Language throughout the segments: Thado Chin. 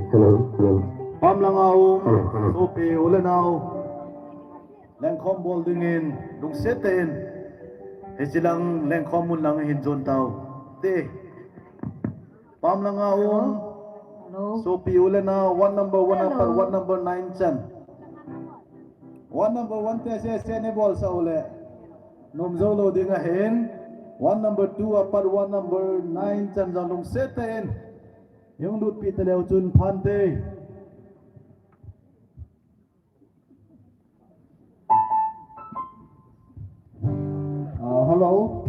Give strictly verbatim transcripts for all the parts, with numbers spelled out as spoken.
Hello, hello. Pamlanga um, hello, hello. Sopi u le nau. Lengkhom bol dingin, lungset tah in. Hiche lang lengkhom mun lang hin jon tau. Te. Pamlanga um. Hello. Sopi u le nau, ward number one, hello, apat ward number nine chan. Ward number one te sese nei bolsah u le nom jou lou ding ahin. Ward number two apat ward number nine chan jong lungset tah in. Hung lutpi taleu chun phante. Ah, hello.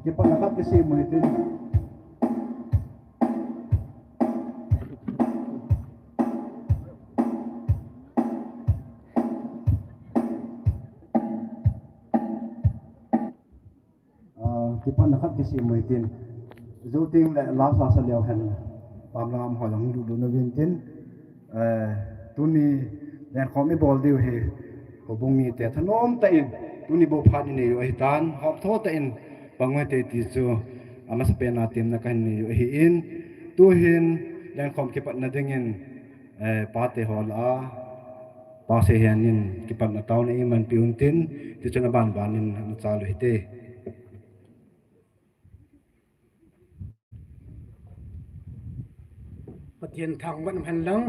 Kipatna khat kisem u hitin. Ah, kipatna khat kisem u hitin. Jou teng le lasa sa leu hen. Pamlanga um ho jong lut lut na vin tin. Eh, tuni lengkhom i bol diu hi. Houbung mite thanom tah in. Tuni bou phat i nei u ahitan. Hop tho tah in. Pang u hite ti chu. Amasapen a temna kahin nei u ahin. Tuhin lengkhom kipatna dingin. Eh, pate ho lah a. Pa Seihen in kipatna taona eimanpi untin, tichun aban ban in ana chal u hite. Pathen thangvah in um hen lang.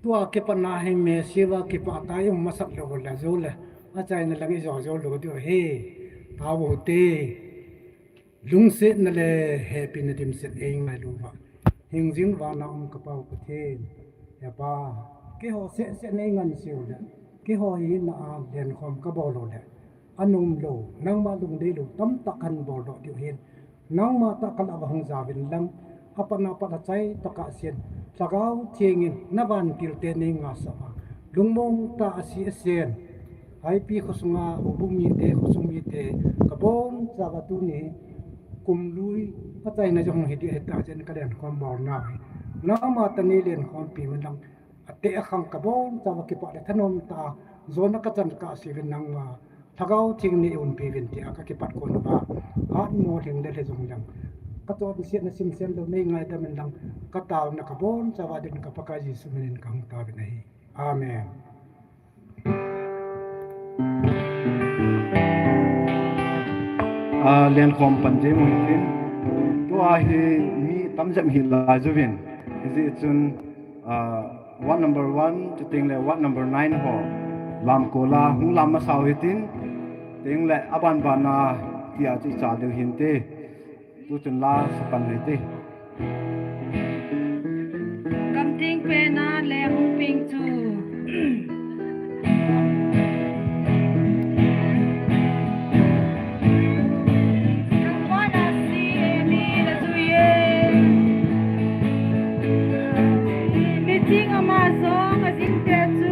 Tua kipatna hi mesi va kipah tah i um masat lou le jou le. Achaina lang i jo jou lou diu ahi. Tao u hite. Lungsetna le hepina dimset eingailu va. Hingjing vana um ka Pa u Pathen. He Pa, keiho sehseh nei ngansiu le. Keiho hina a lengkhom ka bol u le. Anom lou, nangma lungdei lou, tamtah kahin bol doh diu ahin. Nangma tah ka lah uva hung jaovin lang. Apat apat achai tokah sen. Lhagao Theng in na vantil te nei ngahsah uva. Lungmong tah a asi asen. Haipi khosunga, houbung mite, khosung mite, ka bonchauva tuni, kum lui, achaina jong hi ding ahi tah jeh in ka lengkhom bol nau hi. Nangma tah nei lengkhompi uvin lang, ateh akhang ka bonchauva kipah le thanom tah a, jona ka chan ka asi uvin nangma, Lhagao Theng nei umpi uvin tia ka kipat kon uva, atmo lhing le lhe jong lang. Ka chonsetna simsen lou nei ngaidam in lang, ka taona ka bonchauva dingin ka Pakai Jesu minin ka hung taovin ahi. Amen. Ah, lengkhom pan jeng u hitin. Tua hi mi tamjep hi lai uvin. Hijeh chun, ah, ward number one, chuteng le ward number nine ho. Lamkol a, hung lam masa u hitin. Teng le aban ban a, tia chu i chal diu hinte. Tuchun la sa pan u hite. Gamting pen a leng hung peng chu. Nangma na si e mi la zui e. Meeting ama jong ajing te chu.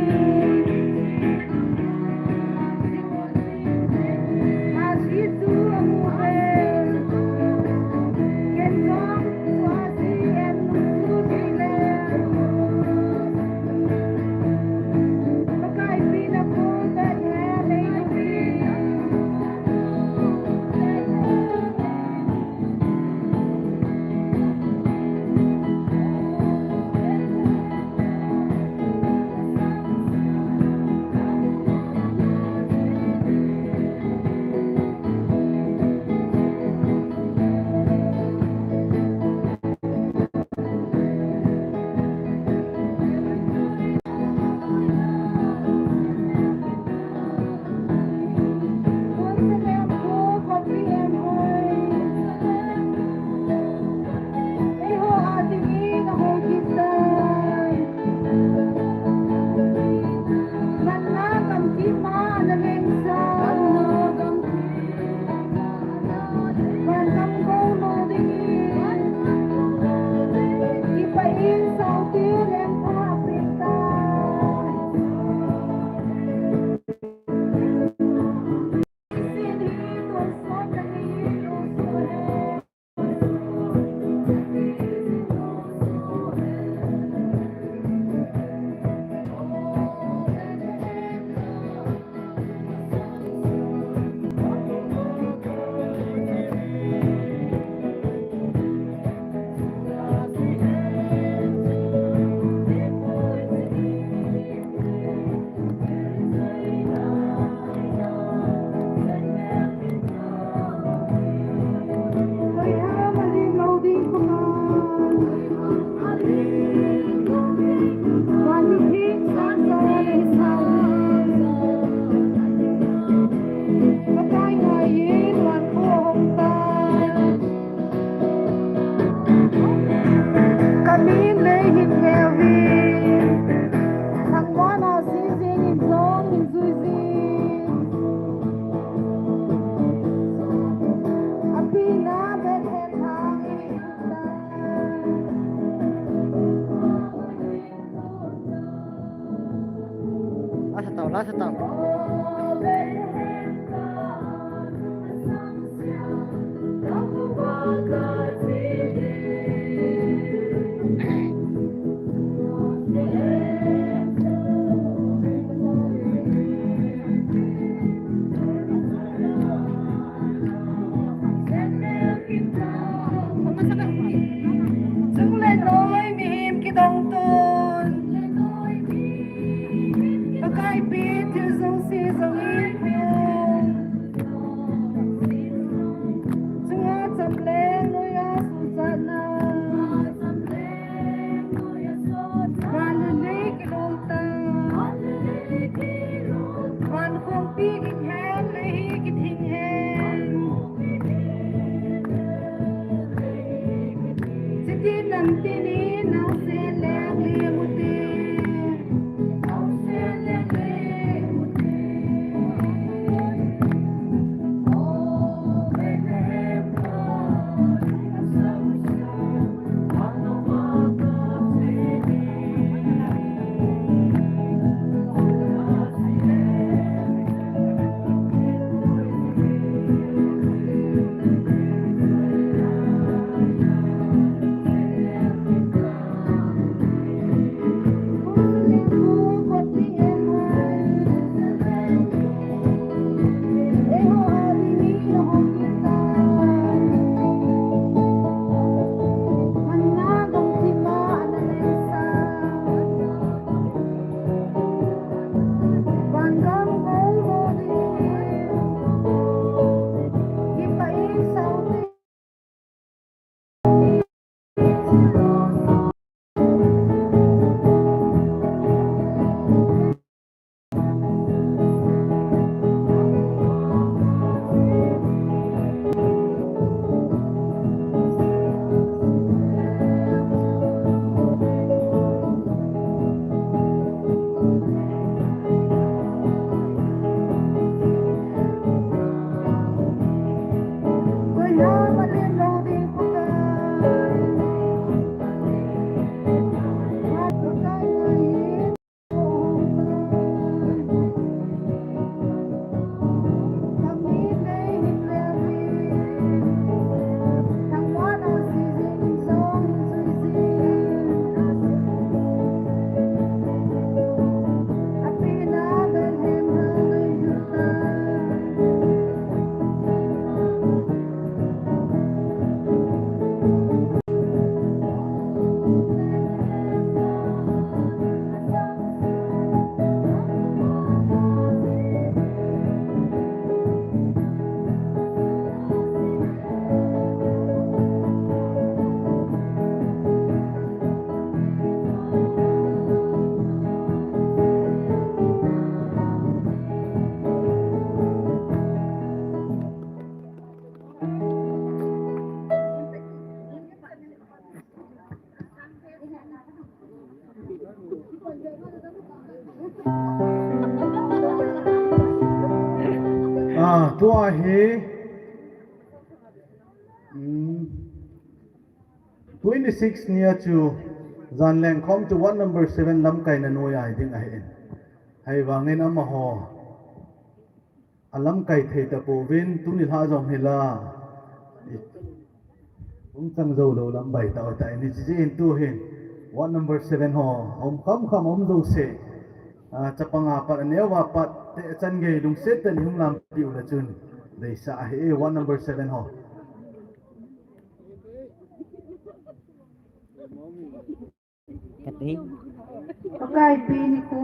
Last time. Chung le noi mihem kidong tun, Pakai pi thil jouse jong in phu. Chunga cham leng noi a suhchatna. Van le lei kilom ta. Van khongpi kithing hen, lei hi kithing hen. Chiti nam tini nau se leng le mu te. Nau se leng le mu te. Ah, tua hi, um, twenty-six nia chu Janleng khom chu ward number seven lamkaina noiya ding ahin. Ahivangin amaho alamkai thei tapouvin, tuni lha jong hila hung chang jou lou lam bai tah tah in, hiche jeh in tuhin ward number seven ho um kham kham um jouse, ah, chapang a pat, aneo a pat, te chan gei lungset tah in hung lampi u le chun deisah ahi, ward number seven ho. Kati. Pakai pi nikho.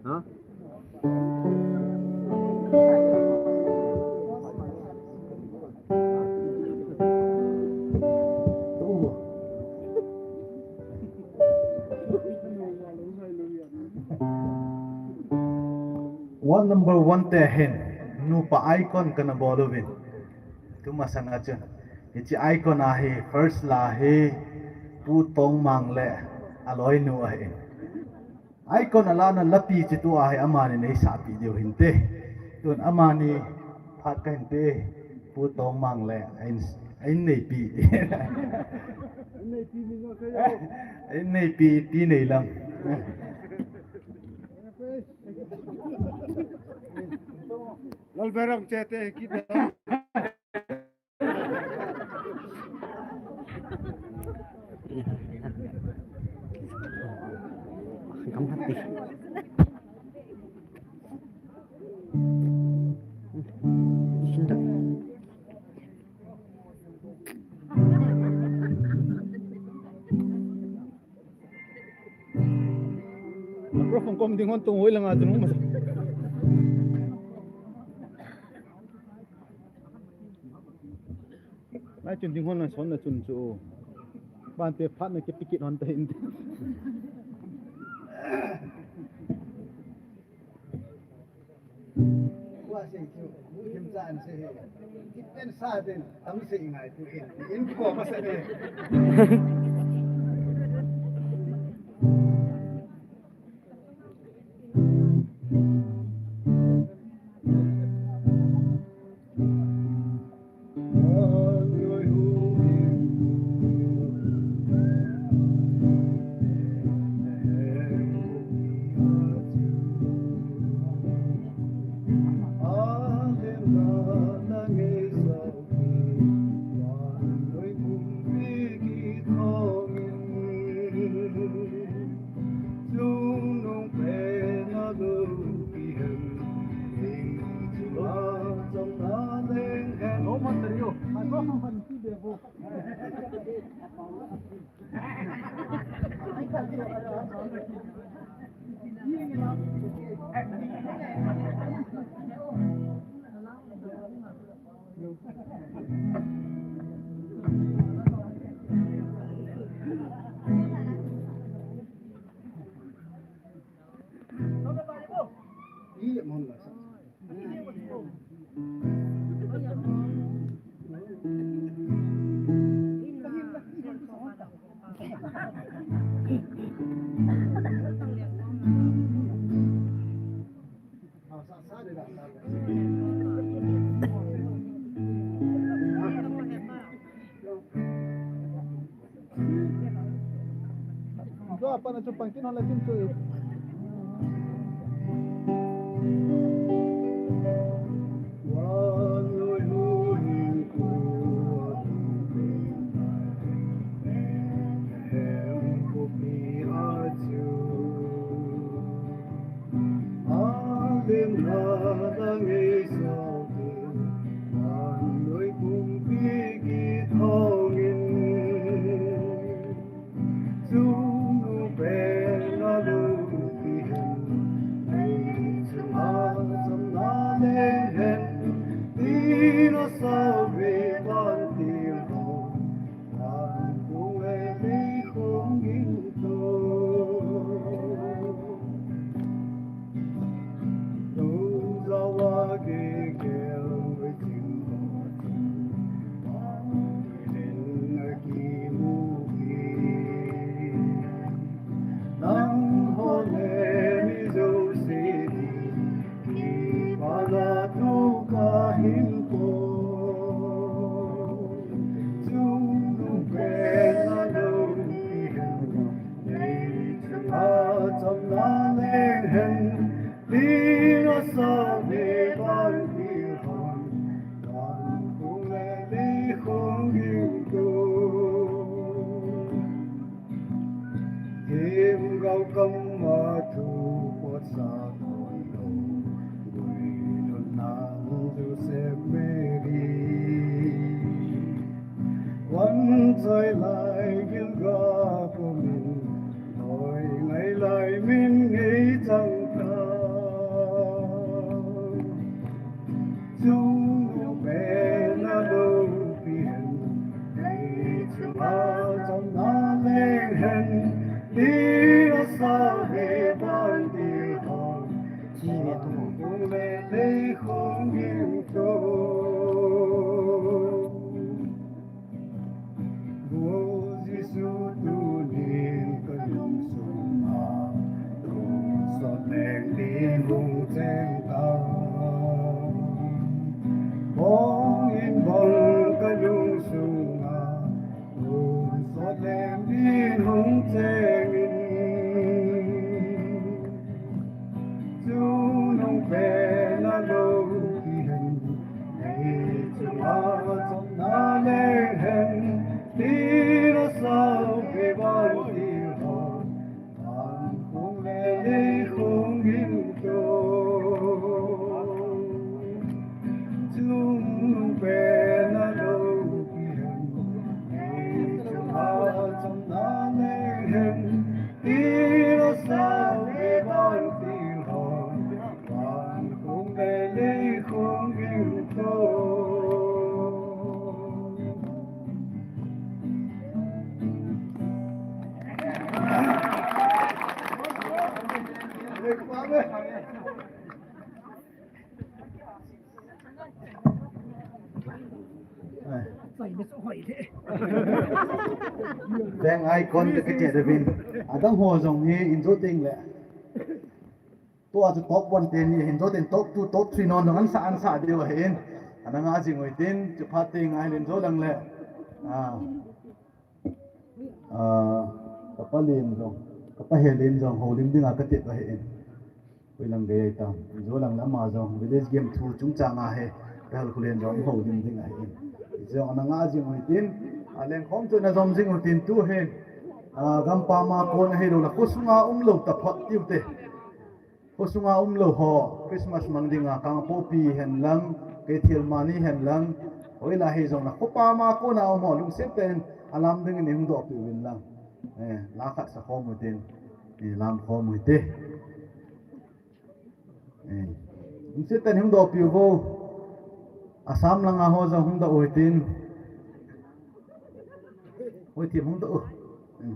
Hah? Ward number one te hin nupa icon kana bol uvin. Tumasanga chun, hiche icon a hi first la hi Pu Tongmang le aloinu ahin. Icon a lana lapi chu tua hi amani neisahpi diu hinte. Tun amani phat kahinte, Pu Tongmang le ahin, ahin neipi. Ahin neipi ti neilang. Lalberang chete kita. Gamhat ti. Isinda. Microphone kom ding hon tung hoi langa tung masa. Lai chun ding hon lang son na chun chu. Bante phat na ke pikit hon ta hin. Wa sei chu, mu thim cha an sei hi. Ti pen sa den, tam sei ngai tu ken. In ko ma sa ne. Zo, apa na chu pangkin hon la tin chu. Choi lai gilga komin, noi ngai lai min ngei chang ta. Chung nung pen a lo pi hen, ei chunga chomna leng hen, ti a sa ve ban ti hon, chi ve tu mo. Kung le lei khong gim to. O Jesu tunin ka lungsunga, lungsot leng din hung cheng ta. Bong in bong ka lungsunga, lungsot leng din hung cheng in. Chung nung pen a lo pi hen, ei chunga chomna leng hen, ti na sau pe ban ti ho, an khong le lei khong gim to. Chung nung pen a lo pi hen, ei chunga chomna leng hen, ti na sau pe ban ti ho, an khong le lei khong gim to. Veng icon te kiti te vin. Adang ho jong hi in jo ting le. Tua chu top one te ni hin jo tin top two, top three non dong an sa, an sa diu ahin. Ana nga jing ui tin, chu phat te ngai len jo lang le. Ah. Ah, ka pa len jong, ka pa he len jong, ho lim dinga ka tep ahin. Ui lang gei tam. Jo lang le ama jong, village game thu chung chang a he. Ka hal khu len jong, ho lim ding ahin. Jong ana nga jing ui tin, a leng khom chu na jom jing ui tin tu hin. Ah, gam pa ma kon ahi lo la, ko sunga um lo ta phat tiu te. Khosunga um lo ho, Christmas mang dinga, Kangpokpi hen lang, Keithelmani hen lang, hoila hi jong na, khopa ma kona um ho, lungset tah in, alam dingin hung dohpi uvin lang. Eh, la khat sa khom u tin, eh, lam khom u hite. Eh, lungset tah in hung dohpi uvo, Assam langa ho jong hung doh u hitin. Hoi thim hung doh u. Eh.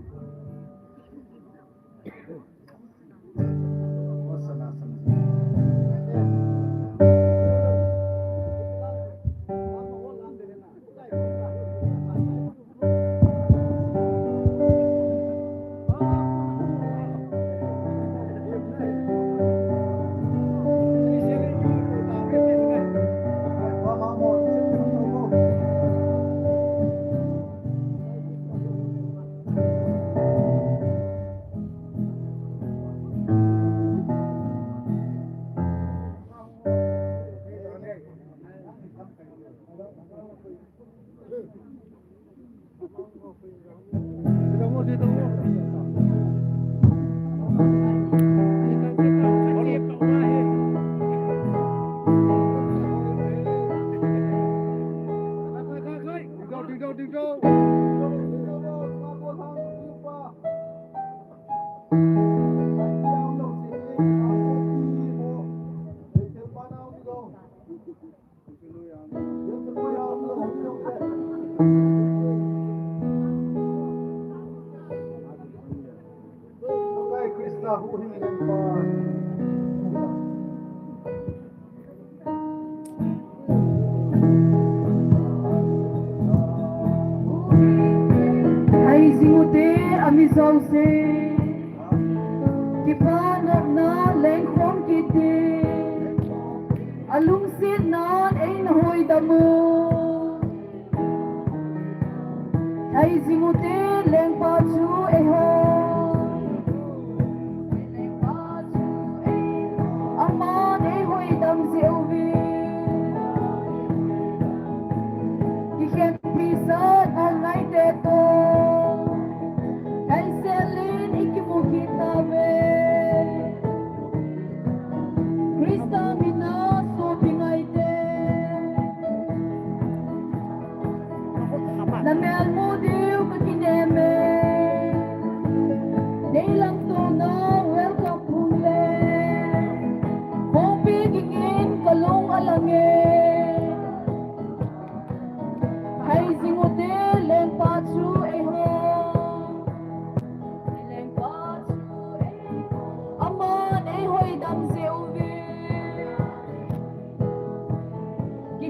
Hai jing ute, ami jouse. Kipah nopna lengkhom kit in. Alungsetnan eina hoidam u. Hai jing ute, lengpa chu eiho. Aman eihoidam jeh uve. Kikhenpi sah a ngaite toh, lhaiselin ikimu kit tauve. Christa mina sopi ngaite. Namel mu diu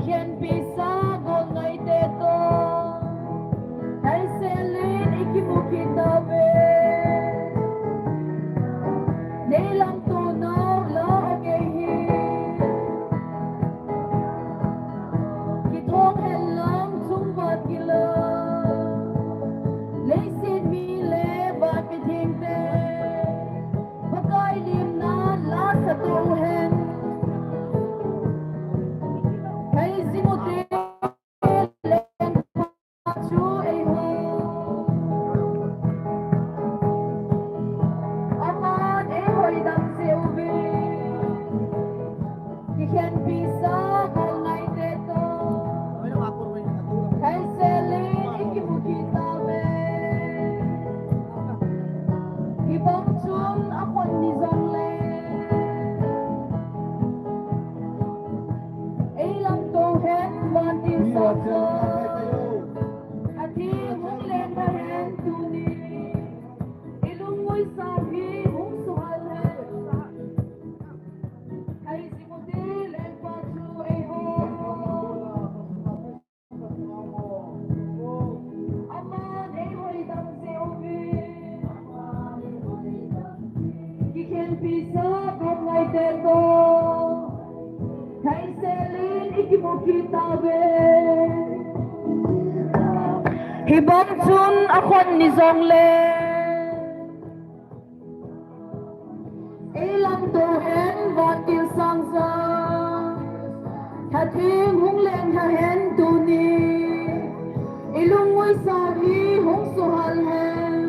Kikhenpi sa gol ngaite toh, haiselin ikimu kit tauve. Nei lamto nau la agei hi. Kithong henlang chungvang gila, leiset mi le van mithengte, Pakai limna la sah to uhen. Hijeh chun, Lengpa chu eiho, aman eiho eidam jeh uve. Kikhenpi sa gol ngaite toh, haiselin ikimu kit tauve. Hibang chun akhon ni jongle, ei lamto hen vantil sangsa, atheng hung leng hen tuni, ilungngoi sa hi hung suhal hen. Hijeh chun, Lengpa chu eiho, aman eiho eidam jeh uve. Kikhenpi sa gol ngaite toh, haiselin ikimu kit tauve. Hibang chun akhon ni jongle, ei lamto hen vantil sangsa, atheng hung leng hen tuni, ilungngoi sa hi hung suhal hen.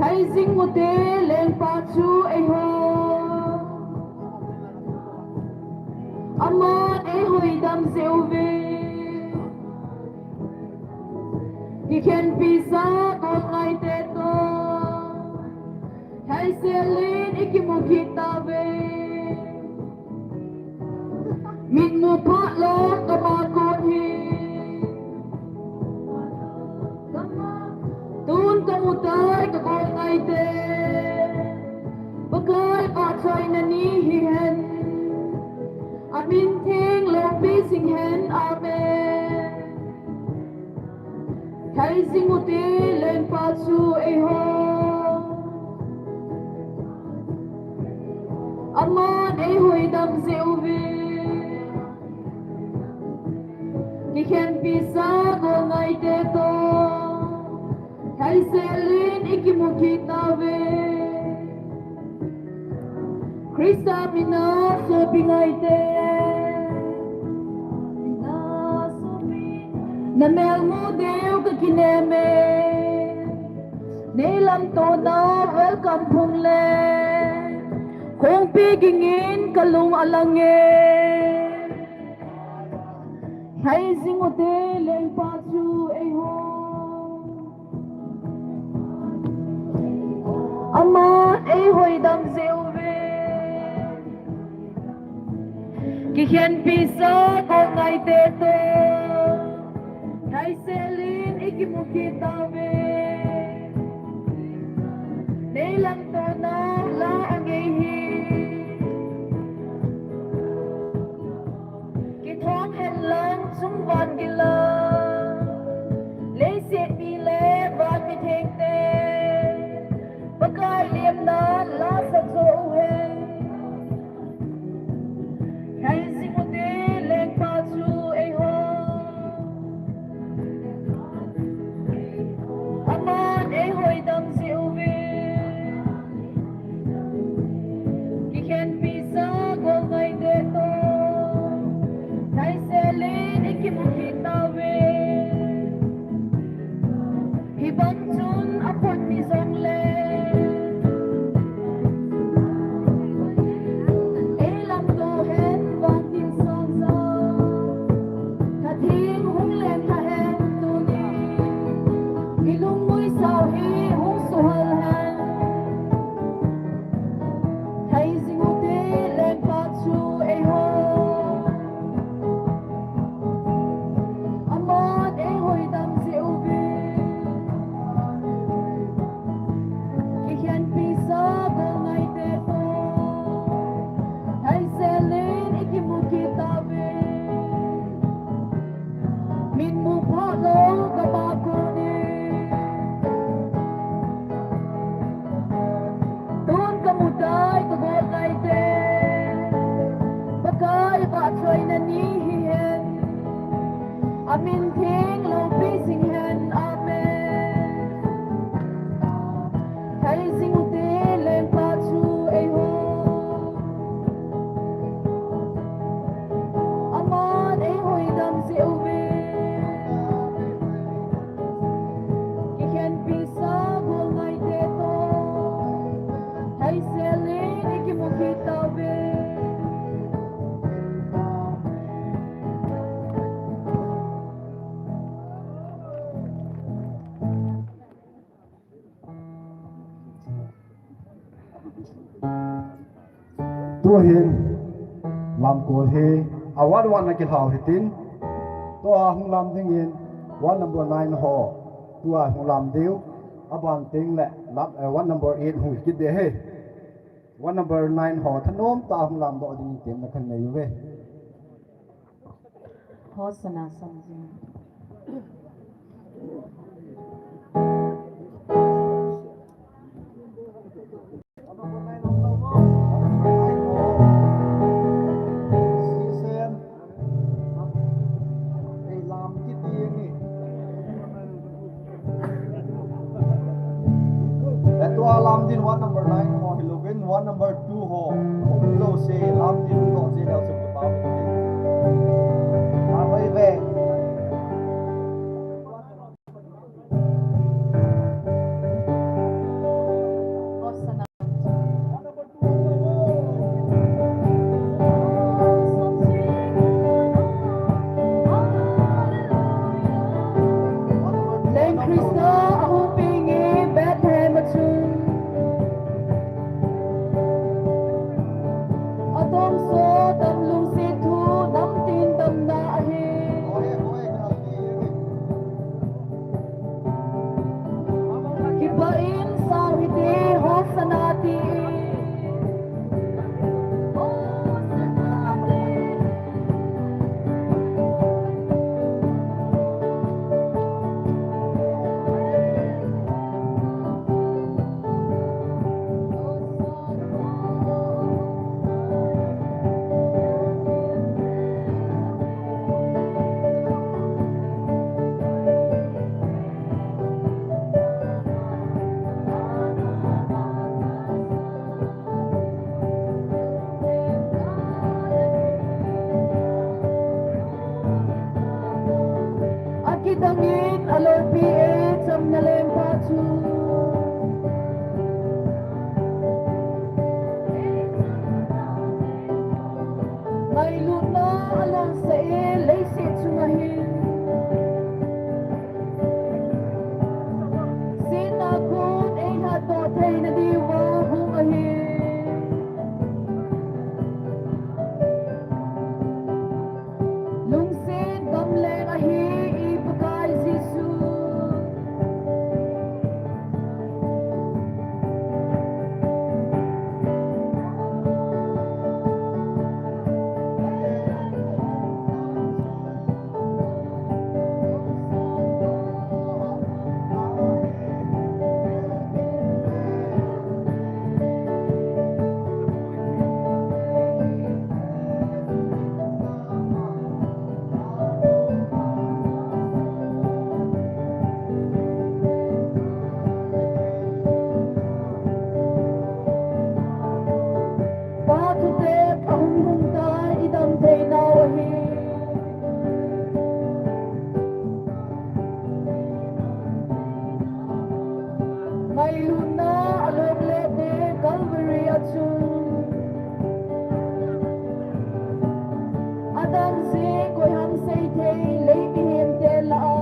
Hijeh chun, Lengpa chu eiho, aman eiho eidam jeh uve. Kikhenpi sa gol ngaite toh, haiselin ikimu kit tauve. Mitmu phat lou kama kon hi, tun kamu tai ka gol ngaite. Pakai vahchoina ni hihen, amin theng loupi jing hen. Amen. Hijeh chun, Lengpa chu eiho, aman eiho eidam jeh uve. Kikhenpi sa gol ngaite toh, haiselin ikimu kit tauve. Christa mina sopi ngaite, na mel mu diu kakinem e. Nei lamto nau welcome phung le, kongpi ging in kalung alang e. Hijeh chun, Lengpa chu eiho, aman eiho eidam jeh uve. Kikhenpi sa gol ngaite toh, haiselin ikimu kit tauve. Nei lamto nau la agei hi. Kithong henlang chungvang gila, leiset mi le van mithengte, Pakai limna la sah to uhen. Hijeh chun, Lengpa chu eiho, aman eiho eidam jeh uve. Kikhenpi sa gol ngaite toh, haiselin ikimu kit Vahchoina ni hihen. Amin theng loupi jing hen. Amen. Thei jing ute lengpa chu eiho. Aman eiho eidam jeh uve. Kikhenpi sa golngaite toh. Thei sel in ikimu kit tauve. Tuhin lamkol hi a ward ward na kilhau hitin, tua hung lam dingin ward number nine ho tua hung lam diu, aban teng le lam, eh, ward number eight hung kit ding ahi. Ward number nine ho thanom tah a hung lam doh ding tin na kan nei uve. Hosanna samjing. Tua lam din ward number nine ho hilouvin, ward number two ho. Um jouse lam din ho jeh leu chu kipa. Amen. Leng Christa ahung peng e Bethlehem a chun. Atomso dam lungset thu namtin damna ahi. Kipah in sao hite, Hosanna ti. Akidang in aloupi e chamna lengpa chu. Ngailutna alhangsa e leiset chunga hin. Sihna khun eilhatdoh theina diuva hung ahi. Lungset gamleng ahi i Pakai Jesu. Pa thutep ahung lhung tai, idam theinau ahi. Ngailutna alhang le te Calvary a chun. Adang jeh koi ham seithei lei mihem te lah a.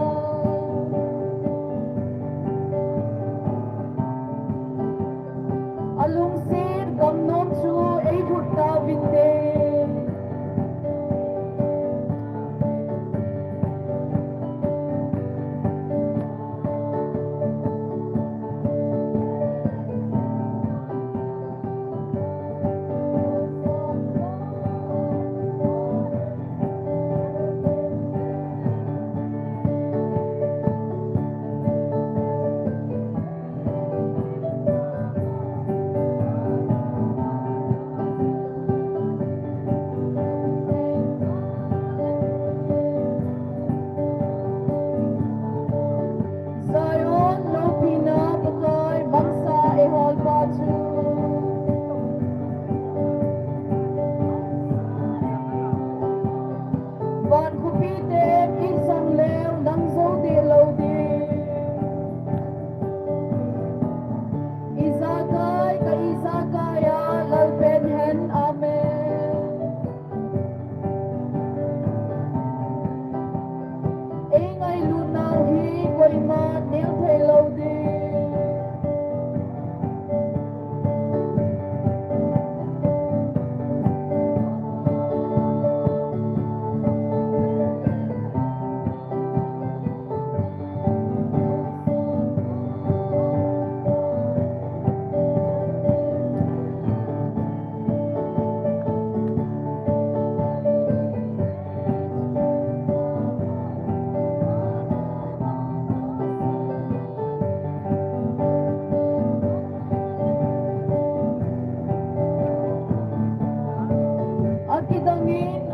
Alungset gamnom chu eilhut tauvinte.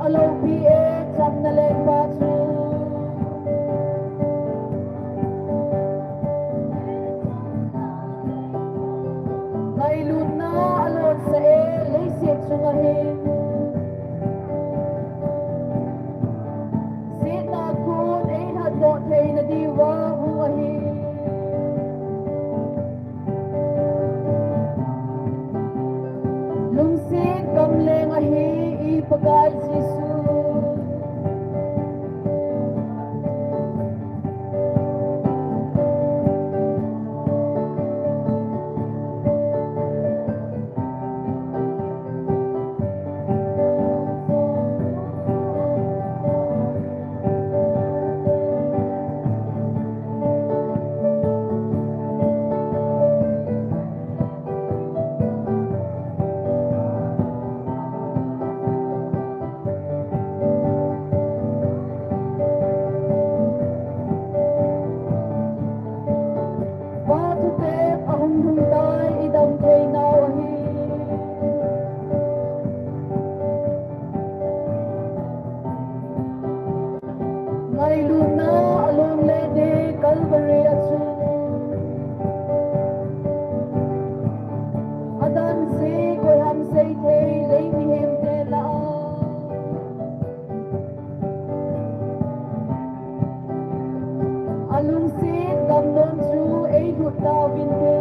Lopi e, chamna lengpa chu. Ngailutna alonsa e, leiset chunga hin. Setna khun eilhatdoh theina diuva hung ahi. Lungset gamleng ahi i Pakai Jesu. Vatu te ahung hung tai idam thei nau ahi. Ngailutna along le de Calvary a chu. Adan se koi ham sei thei lei mihem te la. Alungset gamnom chu ei lut tauvin te.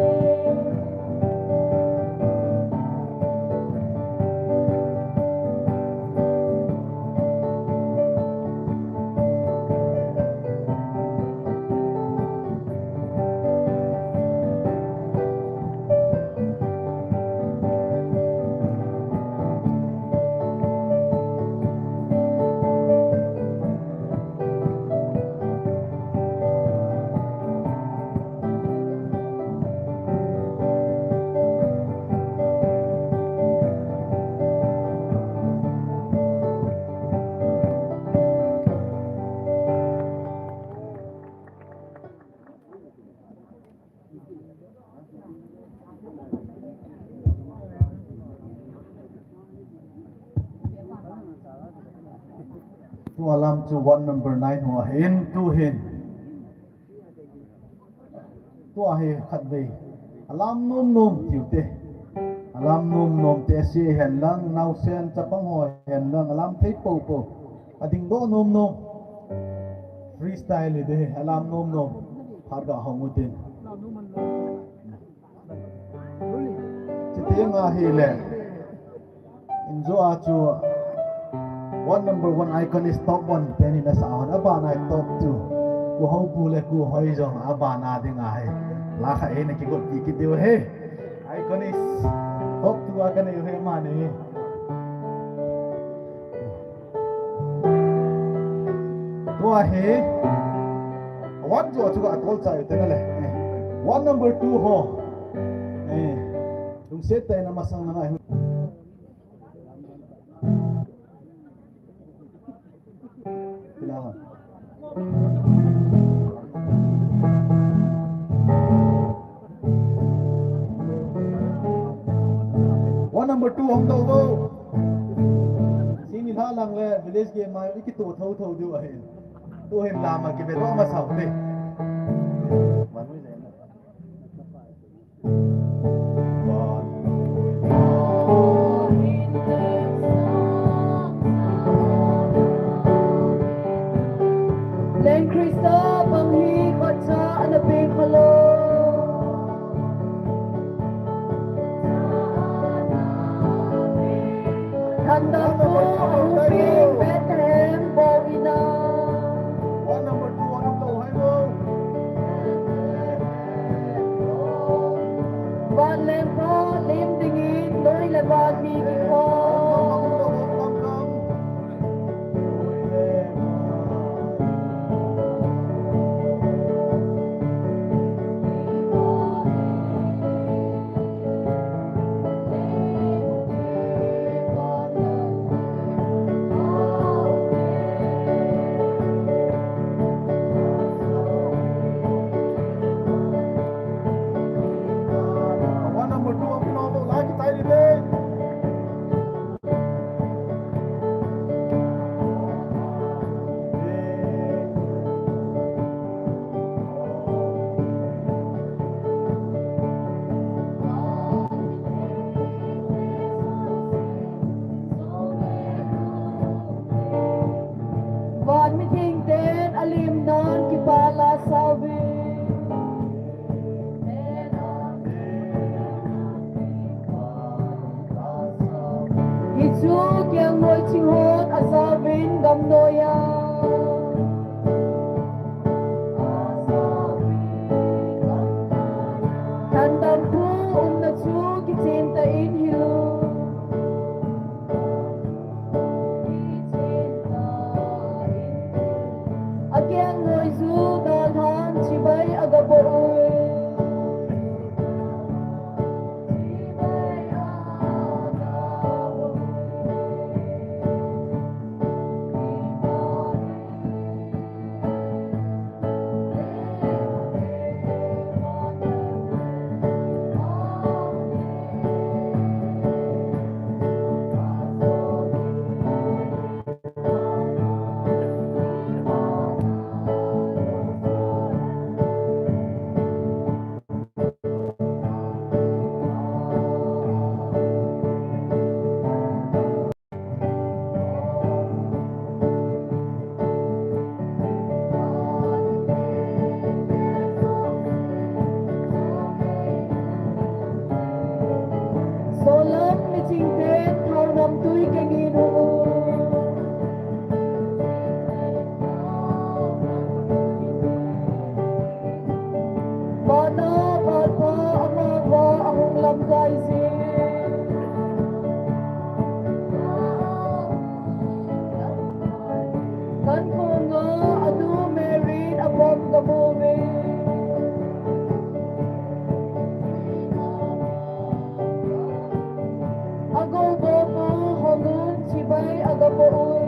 Tua lam chu ward number nine ho ahin, tuhin. Tua hi khatvei alam nom nom tiu te. Alam nom nom te, ase hen lang, naosen chapang ho hen lang, alam thei popo. Ading doh nom nom. Freestyle hi de, alam nom nom. Phat ga hong utin. Chuteng ahile. Injo a chu ward number one Iconist top one teni nasa hon, abana hi top two. Ku Hopu le Ku Hoijong abana ding ahi. La kha hina kigol kit diu ahi. Iconist top two a kanei u ahi mani. Tua hi. Ward jo chu ka tol chai te na le. Eh. Ward number two ho. Eh. Lungset tah in amasang na ngai. Kila ha. Ward number two hung doh vo. Sini lha lang le village game mai iki to tho tho diu ahi. Tuhin lama kibe doh masa u te. Leng Krista bang hi khatcha ana pe khalou. Thanda ko ahung pi Bethlehem bou ina. One number two, one number two, hai bou. Van le noiya. Thandampu umna chu kichen tah in hilou. Akeng noi chu dalhan chibai agaboh uve. Solam miching ten thao namtui kengin hung un. Vana Lalpa amavang ahung lamkai jin. Kan konga anu Mary in apom kamu uve. Agou bou pu hong un chibai agaboh uve.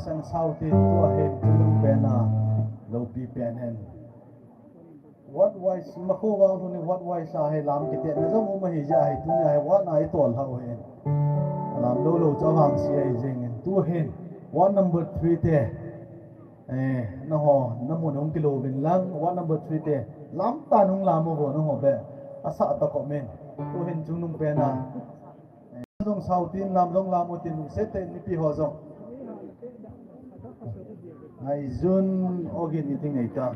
Kan sau ti tua hin chungnung pen a, loupi pen hen. What wise, makho vang thu ni what wise a hi lam kiti na jong um ahi jeh a hi tuni a hi what na i tol hau hin. Lam lou lou chu vang si ahi jing in tu hin. What number three te. Eh, na ho, na mun hung kilo vin lang, what number three te. Lam ta nung lam o vo na ho be. Asa ta ko men. Tu hin chungnung pen a. Jong sau tin lam jong lam u tin lungset tah in mipi ho jong. Ngaijun ogin i ti ngai ta.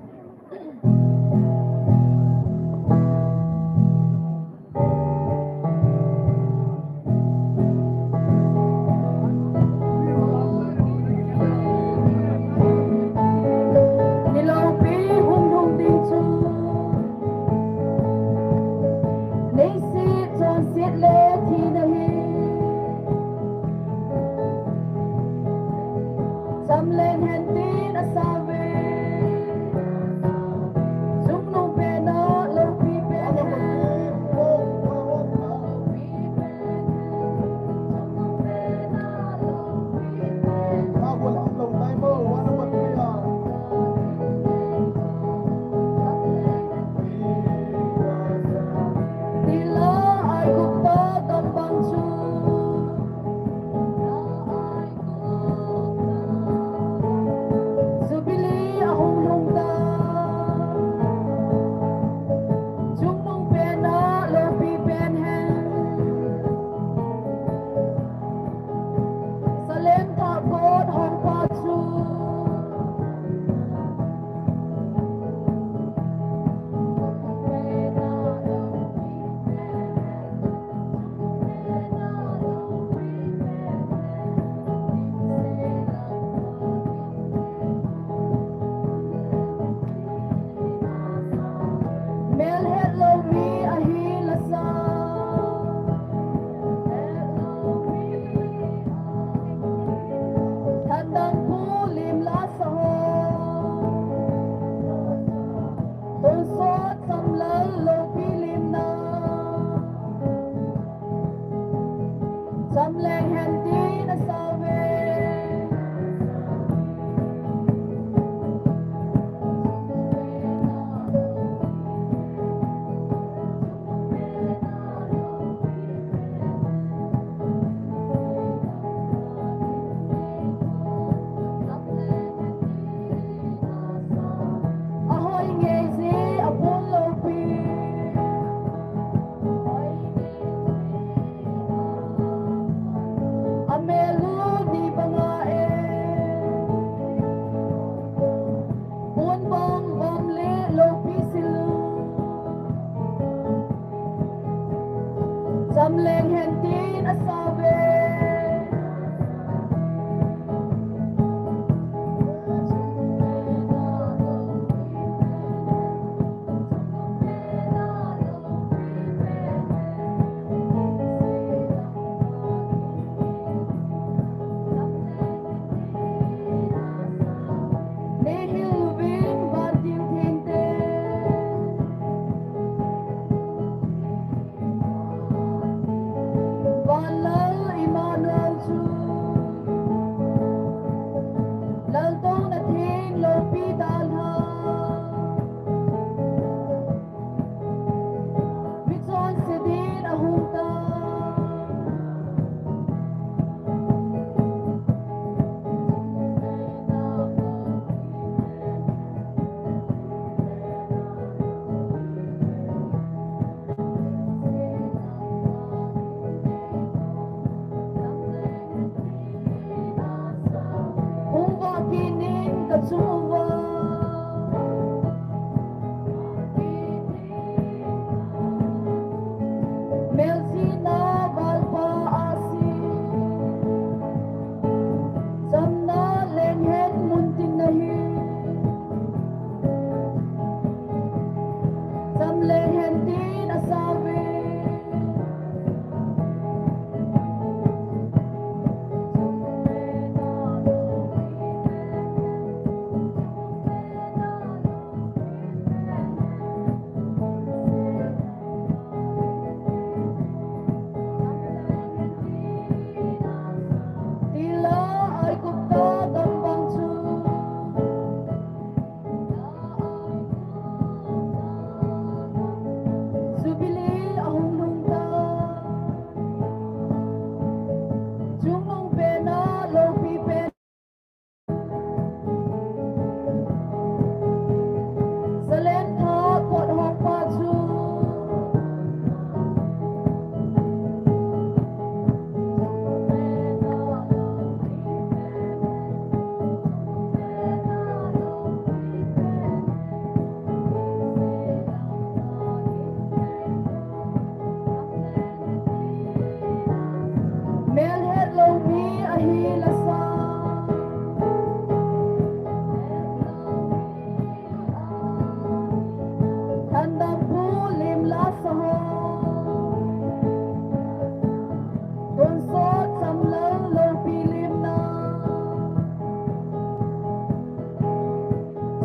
Ni loupi hung lhung ding chu. Leiset chonset le thina hi. Cham leng hen tin asa ve.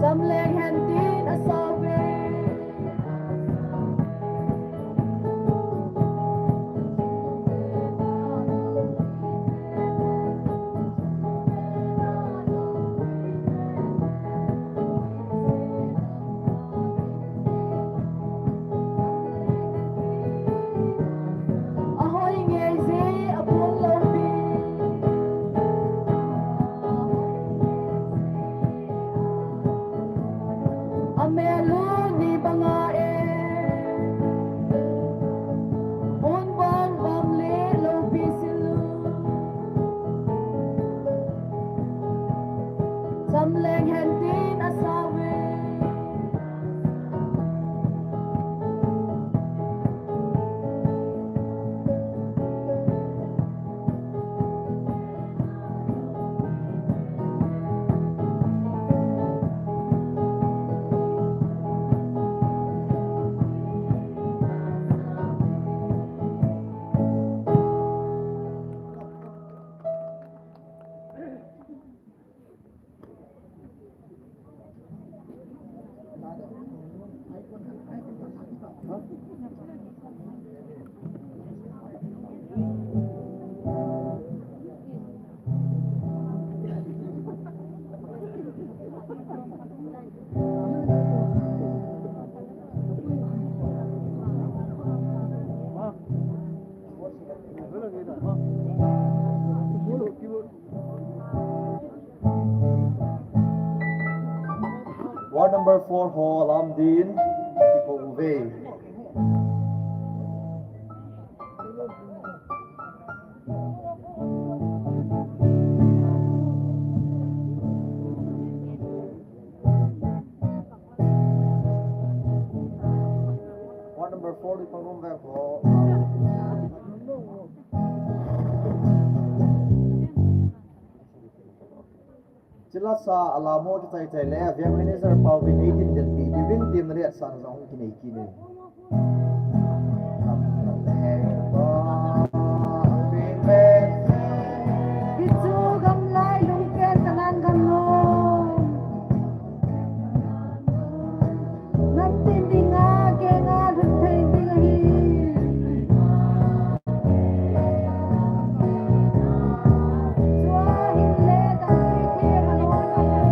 Samleng hen tin asauve. Ahoi ngei je, abon loupi. Amelu ni banga e. Un bang bang le loupi silu. Samleng hen tin asauve. Ward number four ho alam din, kikou uve. Ward number four, di pangom ve ho. Chilasa alamo kichai chai le, Veng manager Pauvin eighteen den pi, Divin team na le sa na jong kinei kine. Kichu gamlai lungpen kanan gamlong. Ngamtin dinga, kenga lhun thei ding ahi. Chua hin le tampi thei halon ahi.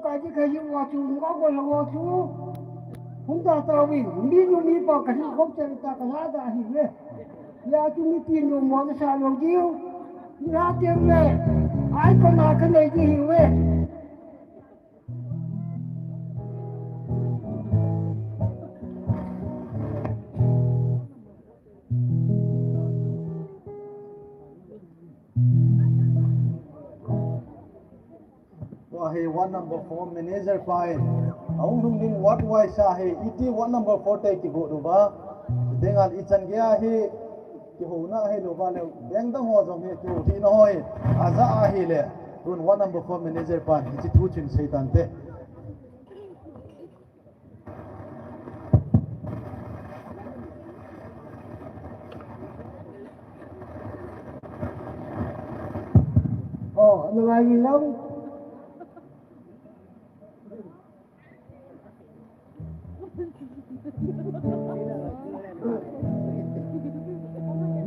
Ka ji ka ji wa chu, nga ko lo wa chu. Hung ta ta wi, mi nu mi pa ka ji ko chen ta ka la da hi le. Ya chu mi tin nu mo sa lo ji. Ya tin le. Ai ko na ka nei ji hi we. Tua hi ward number four manager pa in. Ahung lhung ding ward wise a hi, iti ward number four te kigo uva. Dengan ichan gei a hi, kihouna hi lou va le, beng dang ho jong hi, kiho hi na hoi. Aja a hi le, tun ward number four manager pa in, iti thu chin sei tante. Oh, ano nga yun lang?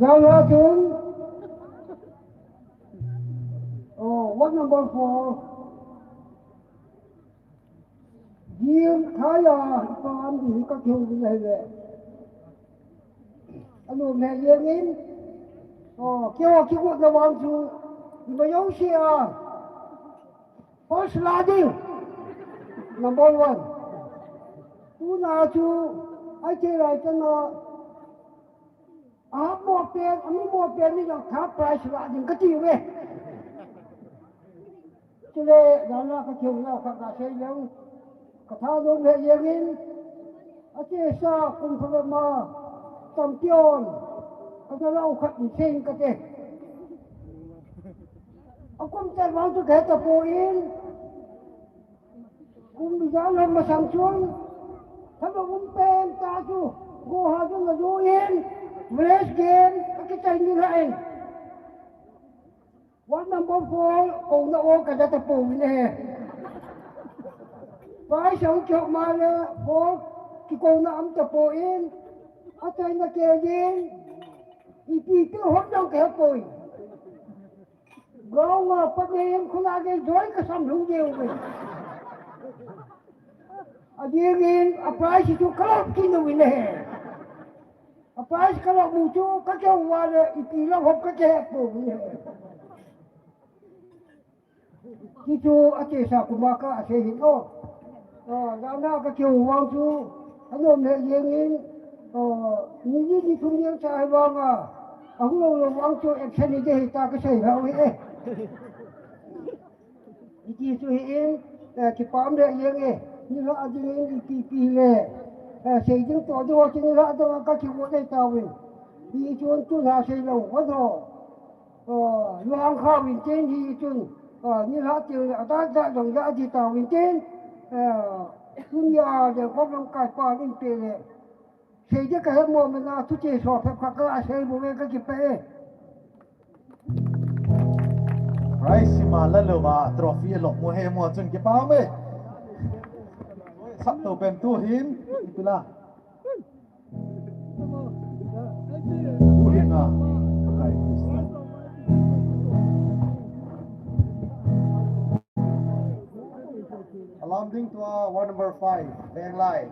Now, now, tune. Oh, what number four? Jing thaya pan di ka keu ni le. Anu me ye ngin. Oh, keu ki ko na wang chu. Ni ma yong si a. First la ding. Number one. Tuna chu ai che lai changa. A mo pen, a mi mo pen ni jong third prize la ding ka ti ve. Chule, jana ka keu na ka ka sei leu. Ka tha dong le yengin. A che sa kum pha ma. Champion. Ka na lau khat ni sei ka te. A kum chen vang chu ka he tapon. Kum bija lom masang chun. Thaba um pen ta chu. Go ha chu na du in. Village game. Ka kichai ni la in. Ward number four. Ko na o ka da tapon ni he. Pai sang chok ma le. Four. Ki ko na am tapon. A chai na ke din. Ipi tu hot dong ke poi. Gong a pa ne em khuna ge joy ka sam lhung ge u ve. A ding in a prize chu ka lop kin u ve. A prize ka lop mu chu ka keu va le ipi la hop ka ke po ve. Ti chu a che sa kuma ka a sei hin o. A, jana ka keu vang chu a nom le yeng in, a, ni ni ni thum yeng sa hai vang a. A hung lo lo vang chu action ni de hi ta ka sei hau hi e. Iti chu hi in, eh, kipam le yeng e. Ni la a ding in ipi pi le. Eh, sei ding to do chu ni la do ka ki wo dei ta ve. Ti chu tu la sei lo wa do. Luang kha win tin hi chun, ni la ti a da da dong da di ta win tin, tun ya de ko long kai pa in pe le. Sei de ka he mo me na tu che so phe kha ka a sei bu ve ka ki pe. Prize ma la lo ba trophy lo mo he mo chun ki pa me. Sap to pen tu hin, tu la. Alam ding tua ward number five, Venglai.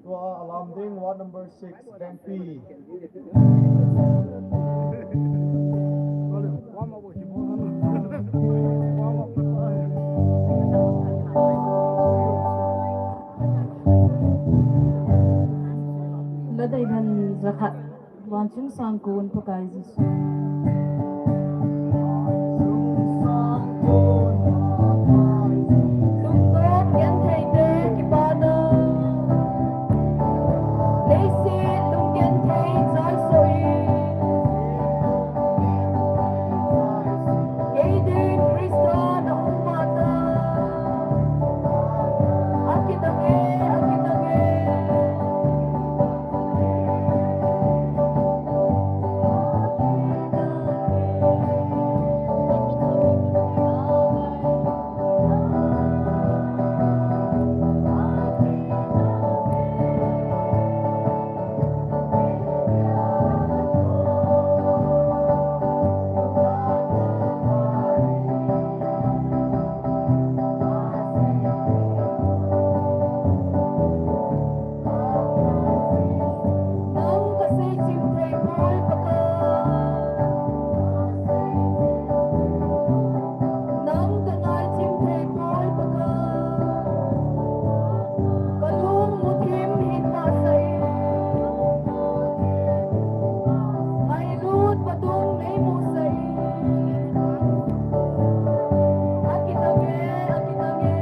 Tua alam ding, ward number six, Vengpi. Ladei dhan jakhat. Vanchung sangkon Pakai Jesu. Lungdon genthei te kipana. Leiset lunggenthei chaisoh in. Kei din Christa na um phat a. Akidang e, akidang e. Nang kasei chim thei poi Pakai. Nang kangai chim thei poi Pakai. Kalung muthim hin mahsah in. Ngailut vadung nei musah in. Akidang e, akidang e.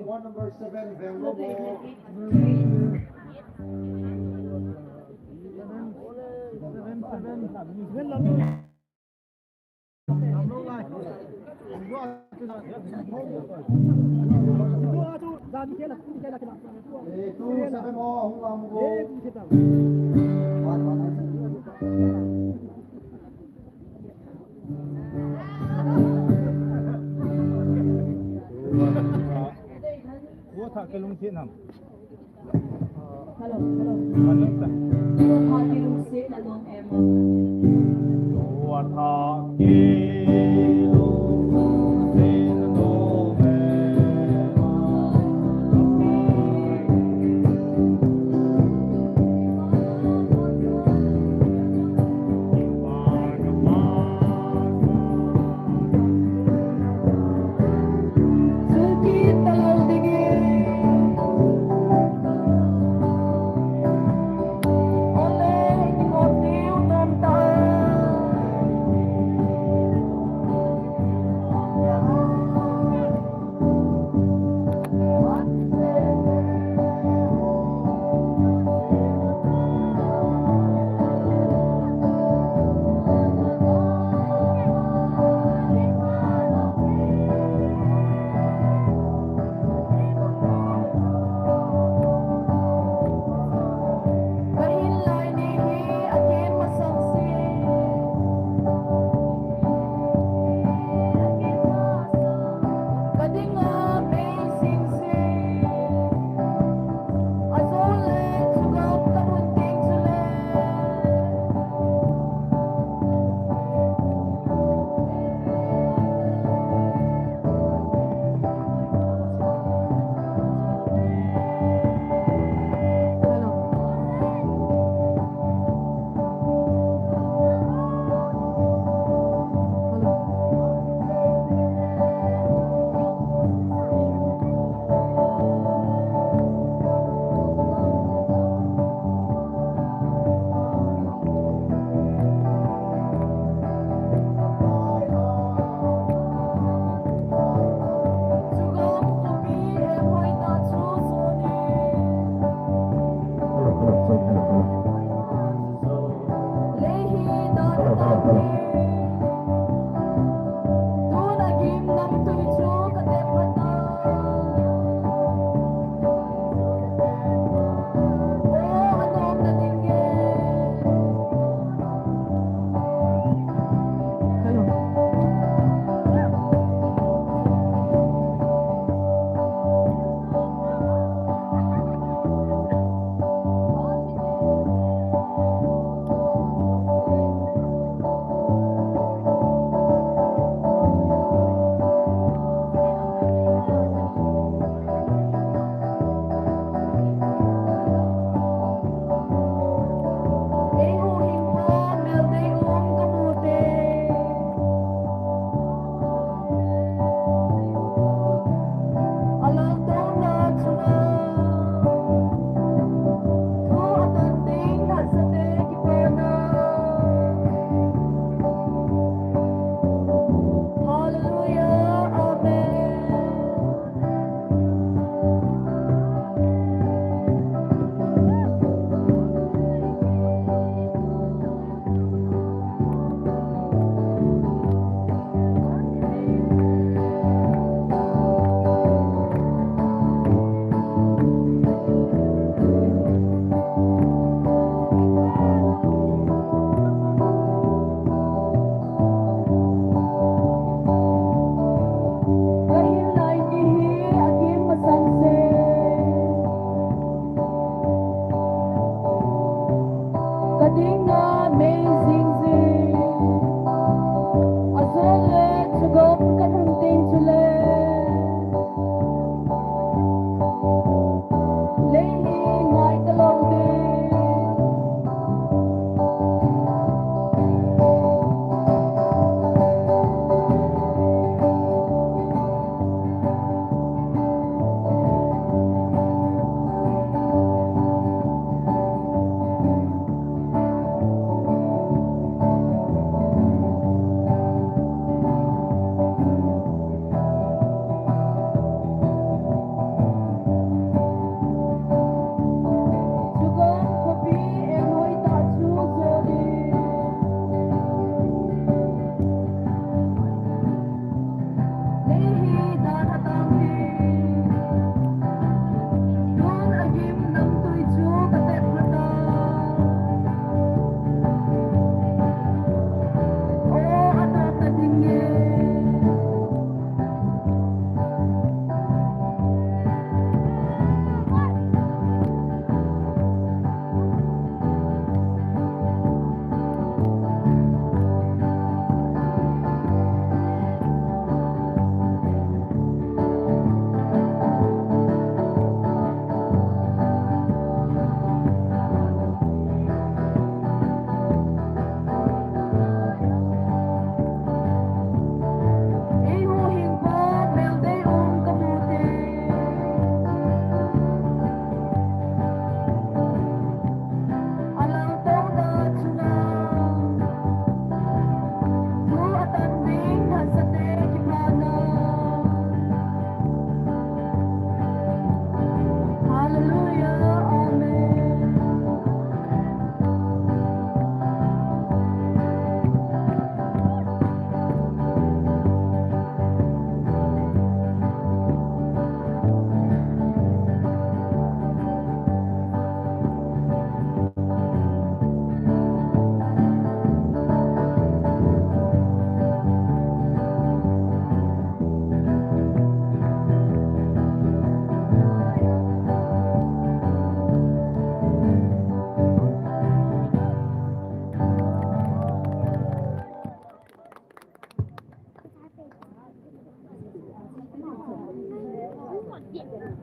One number seven, Venglo. Hello, hello. Hello, sir. Hello, Party Room State along, Emma.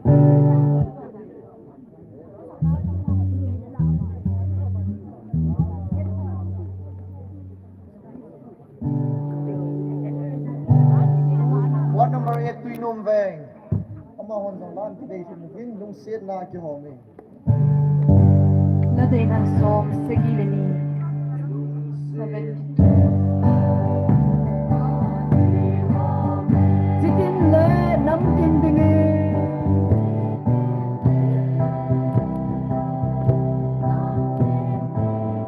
Ward number eight, Tuinom Veng. Amahon jong lam kidei thei in lungsetna kihouin. Nadeina som sagi le ni. Seventy-two. Chitin le namtin dingin.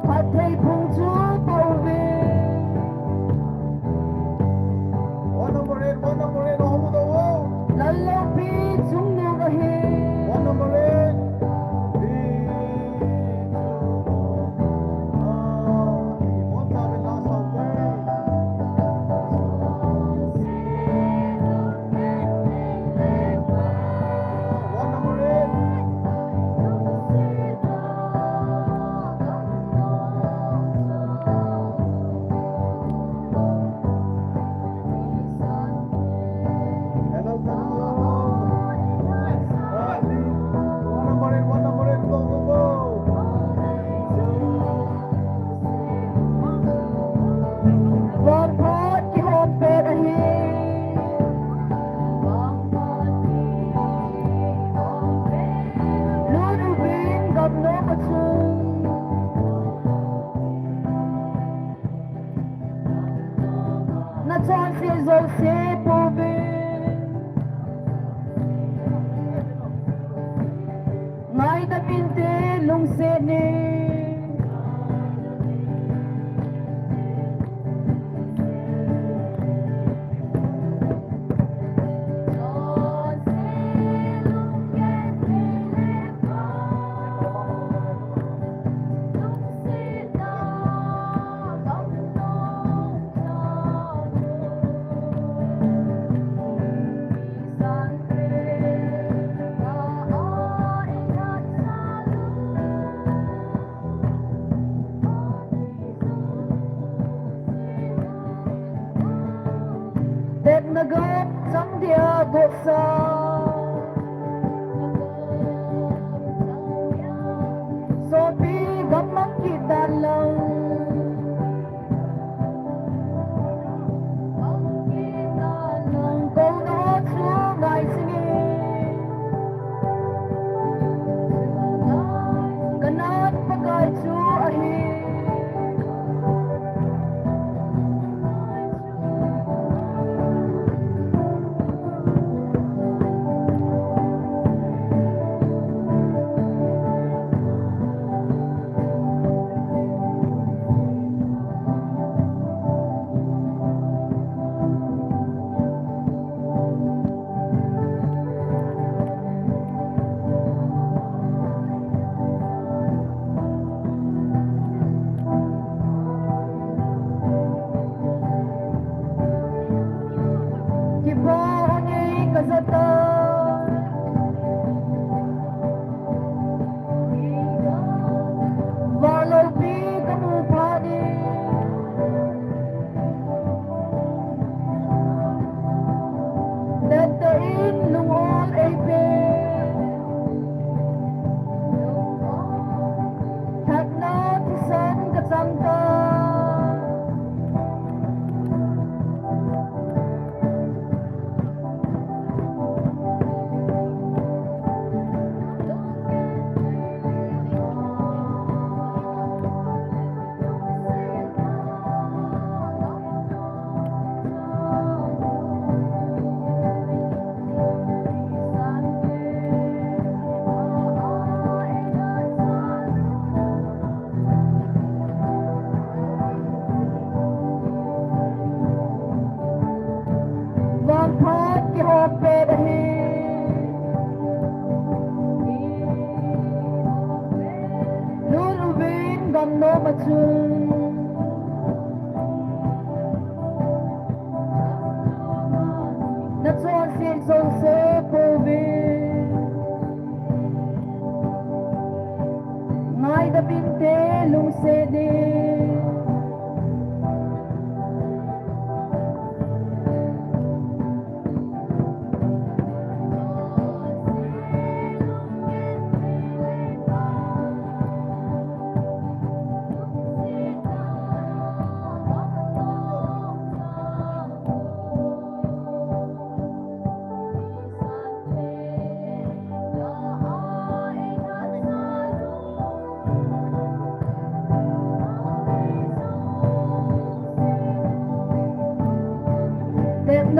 Phatthei phung chu pao uvin. Ward number eight, ward number eight, oh, oh, oh. Lal Loupi Chungnung ahi. Ward number eight. Ah, ward number eight, last out, eh. Ward number eight. Hello, hello. One number eight, one number eight, go, go, go. Vangphat kihong pet ahi. Lut uvin gamnom a chun. Nachonse jouse pouvin. Ngaidam inte lungset in.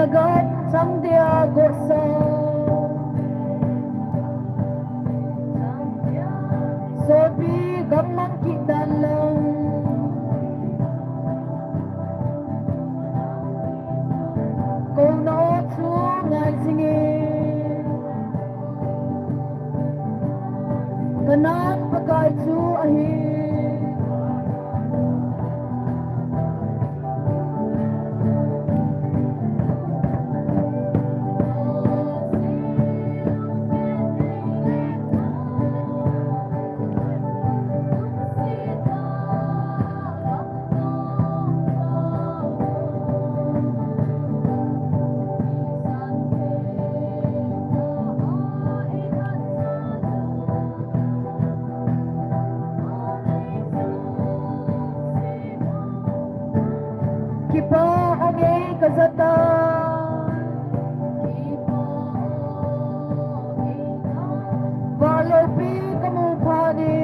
Gat chang dia gosa. Sopi gamang kidan lang. Kona chu ngai singe. Kanan Pakai chu ahi. Kipa angei kajata. Vale pi kamu phani.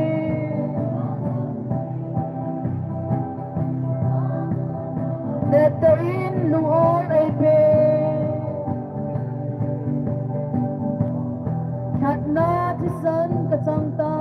Nete in lungol ei pe. Thatna thisan kachang ta.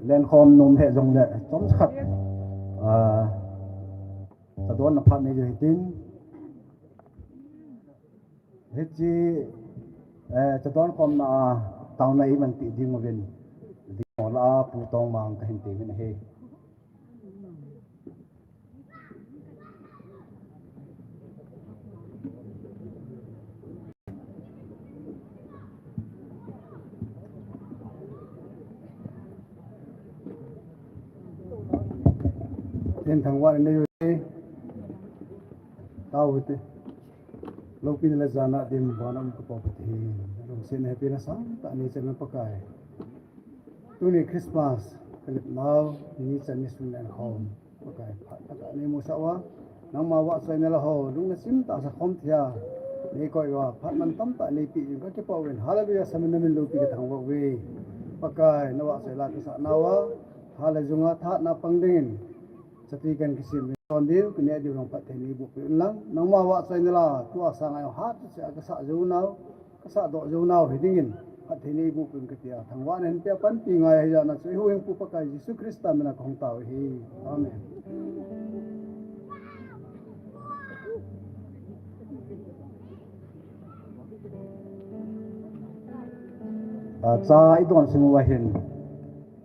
Lenkhom nom he jongle chomkhat, ah, chadonna phat nei hitin. Hiche, eh, chadon khomna a taona iman ti ding uvin, ding la a Pu Tongmang kahin temin ahi. Ken thangvah nei u te. Tao u te. Loupina le jana dim vana um ka Pa Pathen. Lungsetna hepina sangtah nei chang Pakai. Tuni Christmas, kalip nau, ni chan ni sun lenkhom. Pakai, phat khat nei musah uva. Nangma vahchoi na la ho, lungna chim tah sa khom thia. Nei koi uva, phat mantam tah nei pe jing kakipah uvin. Hallelujah, samin namin loupi kathangvah uve. Pakai, na vahchoi la kasah nauva. Hallelujah, thahatna pang dingin. Chati kan kisim uvin. Ton din, kane diu jong phatthei nei boh peh un lang. Nangma vahchoi na la, tua sanga jong hat chu a kasah jou nau. Kasah doh jou nau hi dingin, phatthei nei boh peh un kati a, thangvahna hin pia panpi ngai ahi jeh a chu i huhhingpu Pakai Jesu Christa mina kahung tao ahi. Amen. Ah, cha i don sung uva hin.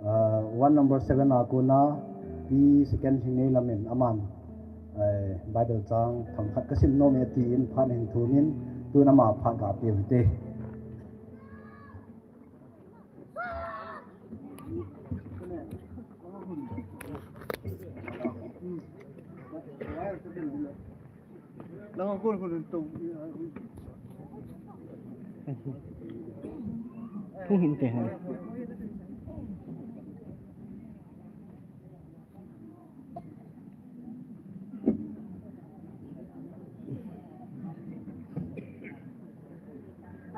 Ah, one number seven a kona, Pi Second Hingneilam in aman, eh, Bible chang thangkhat kasim nom e tin phat hin thumin, tun ama phat ga pe u hite. Thu hin te hon.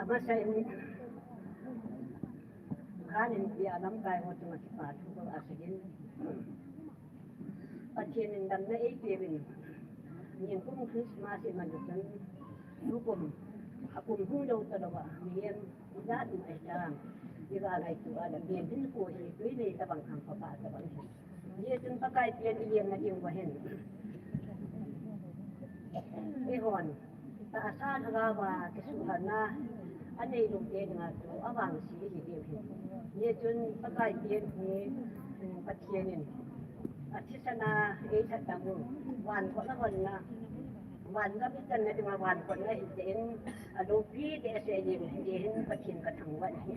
Amasa in, khan in pia lamkai ho chunga kipa thu ko asagin. Pathen in damna eipeuvin. Nikum Christmas iman chun, tukum, akum hung jou talouva, mihem, ijat mai chang, iga ngaito a, damna hin ko hi, tui nei tabang khang papa tabang. Hijeh chun Pakai pen ilemna diuva hin. Eihon. Tahsa lhagao a kisuhhalna anei lou te dinga chu avangse ihi diu ahi. Hijeh chun Pakai pen hi, um, Pathen in athisan a eilhatdam u, van khol a honna, Van gam ichan na dinga van kotna hijeh in, aloupi deh seh jeng hijeh hin Pathen kathangvah in ahi.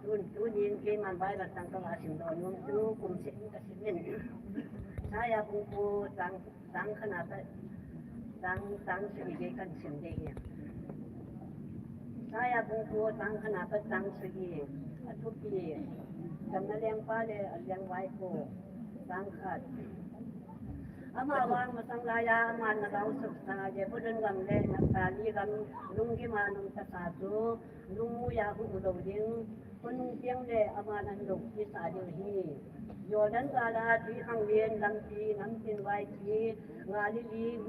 Tun, tunin keiman Bible chang kava simdoh nom chu kum seh in kasimin. Isaiah bung ko chang, chang khatna pat chang, chang sagi gei kahin sim ding ahi. Isaiah bung ko chang khatna pat chang sagi. Athupi, Chamna lengpa le alengvaipo. Chang khat. Amavang masang laiya aman ana gaosapsa Zebulun gam le Naphtali gam lunggim a nungtasa chu lungmuiya hung lou ding, khonung cheng le aman ana loupisa ding ahi. Jordan gal a twikhanglen lampi, namtin vaipi, Galilee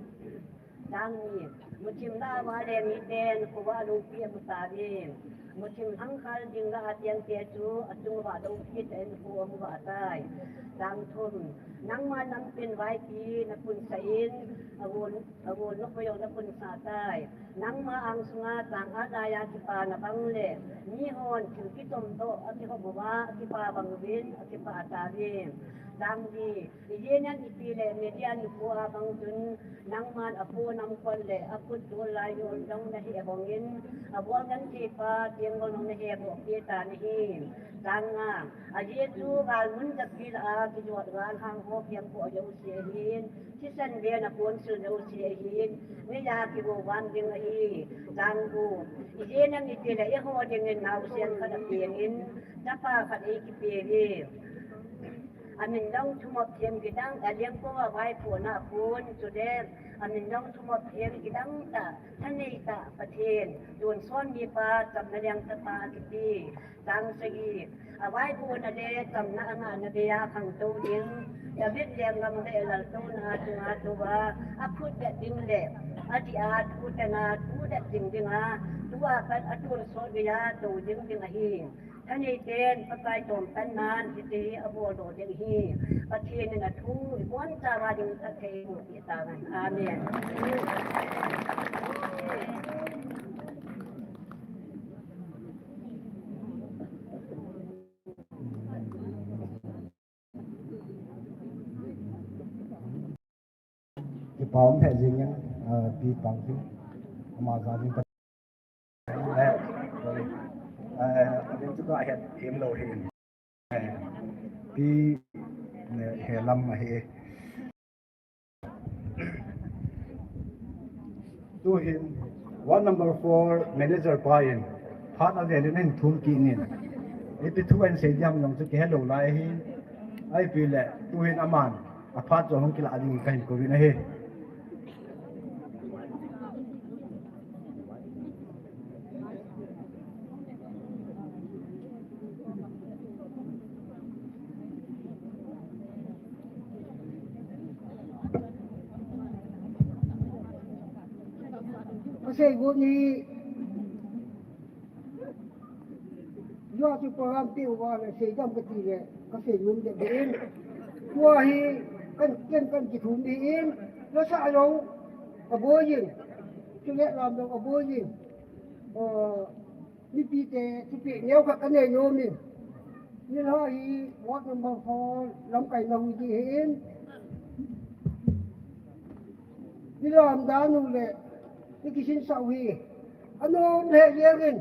dang ni, muthim lah a vale miten khovah loupi amu tauve. Muthim lhangkhal ding lah a chengte chu achung vah loupi tah in kho amu vah tai. Chang thum, nangma namtin vaipi napunsah in, agol, agol nokho jong napunsah tai. Nangma angsunga chang-at laiya kipa nabang le, mihon thil kichom toh akihop uva akipa bang uvin akipah tauve. Chang li, ijeh inem itile Midian nikho a bang chun nangman apo namkot le akhut tol lai jong nahehbong in, abol genthei pa tenggol jong naheboh peh tan ahi. Chang nga, ajeh chu galmun japi lah a kijot galhang ho kihempoh jouse ahin, thisan ven a ponsil jouse ahin, meiya kigovan ding ahi. Chang gup, ijeh inem itile eiho dingin naosen khat apeng in, chapa khat eikipeh uve. Amin jong thumop them kidang, alengpa vaipohna a kon, chule amin jong thumop them kidang tah, thanei tah Pathen, tonsot mipa, chamna leng chapa akipe. Chang sagi, avaipohna le chamna angahna beiya khangtou ding, David lenggam le laltouna chunga touva, akhut beh ding le adih a thu tena thu det ding dinga, tua pat atonsot geiya tou ding ding ahi. Thanei ten Pakai tomtannan hiche hi abol doh ding ahi. Pathen in athu ibonchauva ding phatthei eiboh peh tahen. Amen. Kipa um lheh jengin, ah, Pi Pangpi, ama jal in, eh, eh, ading chu kahet themlou ahin. Eh, Pi, eh, Helam ahi. Tuhin, ward number four manager pa in, phat avel in ahin thum kit in. Ipi thu ahin sei ding ham jong chu kihelou lai ahin. Ahipoi le, tuhin aman, aphat chu ahung kilah ding kahin kouvin ahi. Kasei got ni, jua chu program te uva le sei dam kati le, kasei nom deh deh in. Tua hi kan, kan, kan kithum deh in, nasah jong aboi in, chule lam jong aboi in. Ah, Mipite thupeh neo khat kanei nom in. Nilhah hi ward number four lamkaina hui ding ahin. Nilam dan u le nikisinsah u hi anom lheh jeng in.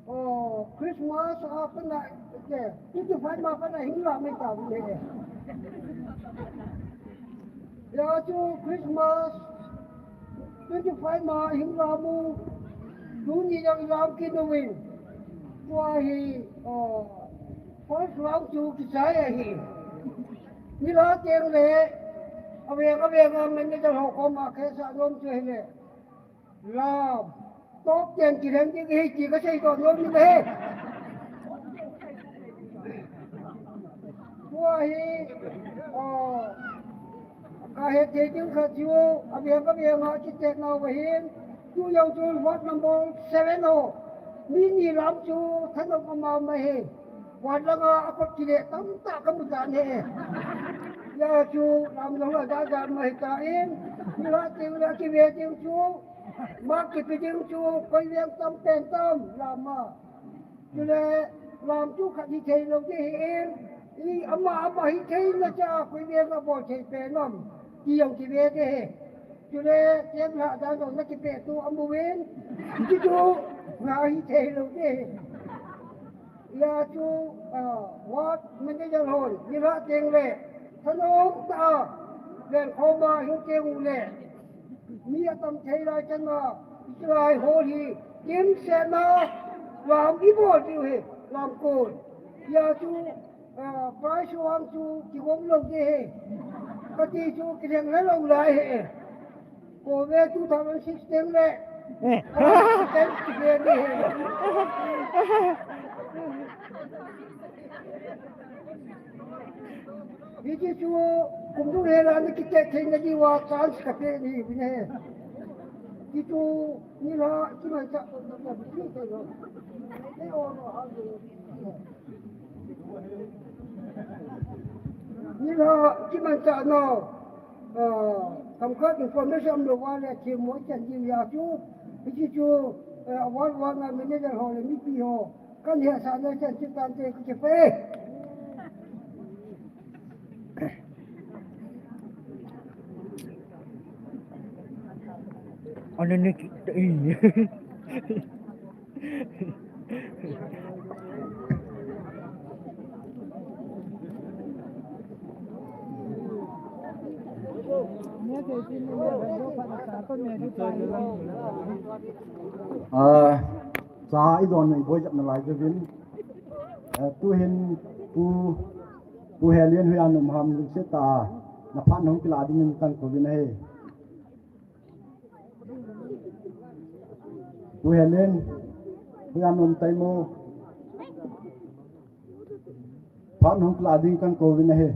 Oh, Christmas a pat a, twenty-five ma pat a hinlam mai tauvin ahi. Hijeh chun Christmas twenty-five ma hinlam u, tuni jong ilam kit uvin. Tua hi, oh, first round chu kichai ahi. Nilhah teng le, aveng aveng a manager ho koma kisah nom chu ahile, lam, top ten kilheng ding ahi ti kasei doh nom in ahi. Tua hi, oh, kahet thei ding khat chu, aveng aveng a kitet nau ahin, tu jong chu ward number seven ho, mi ni lam chu thanom mama ahi. Ward langa akot kile tamtah kamu tan ahi. Hijeh chun lam jong ajat jat ma ahitan, nilhah teng le kive ding chu, mark kipe ding chu, koi veng tam pen tam lam a. Chule lam chu khat hithei lou ding ahin, i ama ama hitheina cha koi veng abol thei pen ham, ti jong kive ding ahi. Chule, kem lha dan jong na kipe tu amu in. Hichu, nga hi thei lou te. Hia chu, ah, ward manager hon, mi lha teng le, thanom tah a, len khom a hin teng u le, mi atam thei lai chan a, i kilai hol hi, kimsetna, lam i bol diu hi, lam kon. Hia chu, ah, prize chu ang chu, kigom lou te hi. Kati chu, kilheng le lou lai hi. Kove two thousand six teng le. Eh. Ten teng le ni. Hichu kum dung hela ni kite thei na diuva chance kape ni bine. Hichu ni la ki mai cha ko na ko ni ko. Ni o no ha. Ni la kimanchah nau, ah, themkhat information umlou uva le themmo ichan diu hia chu, hichu chu, eh, award ward na manager ho le mipi ho, kan hetsah na chan chu tante ka kipah e. Ano ni ki-, Ah, cha i don i boi jap na lai jovin. Eh, tuhin pu, pu Helen hui anum ham lu se ta na phat nong kila ding in kan ko vin ahi. Pu Helen, pu ya nom tai mo. Phat hung kila ding kan ko vin ahi.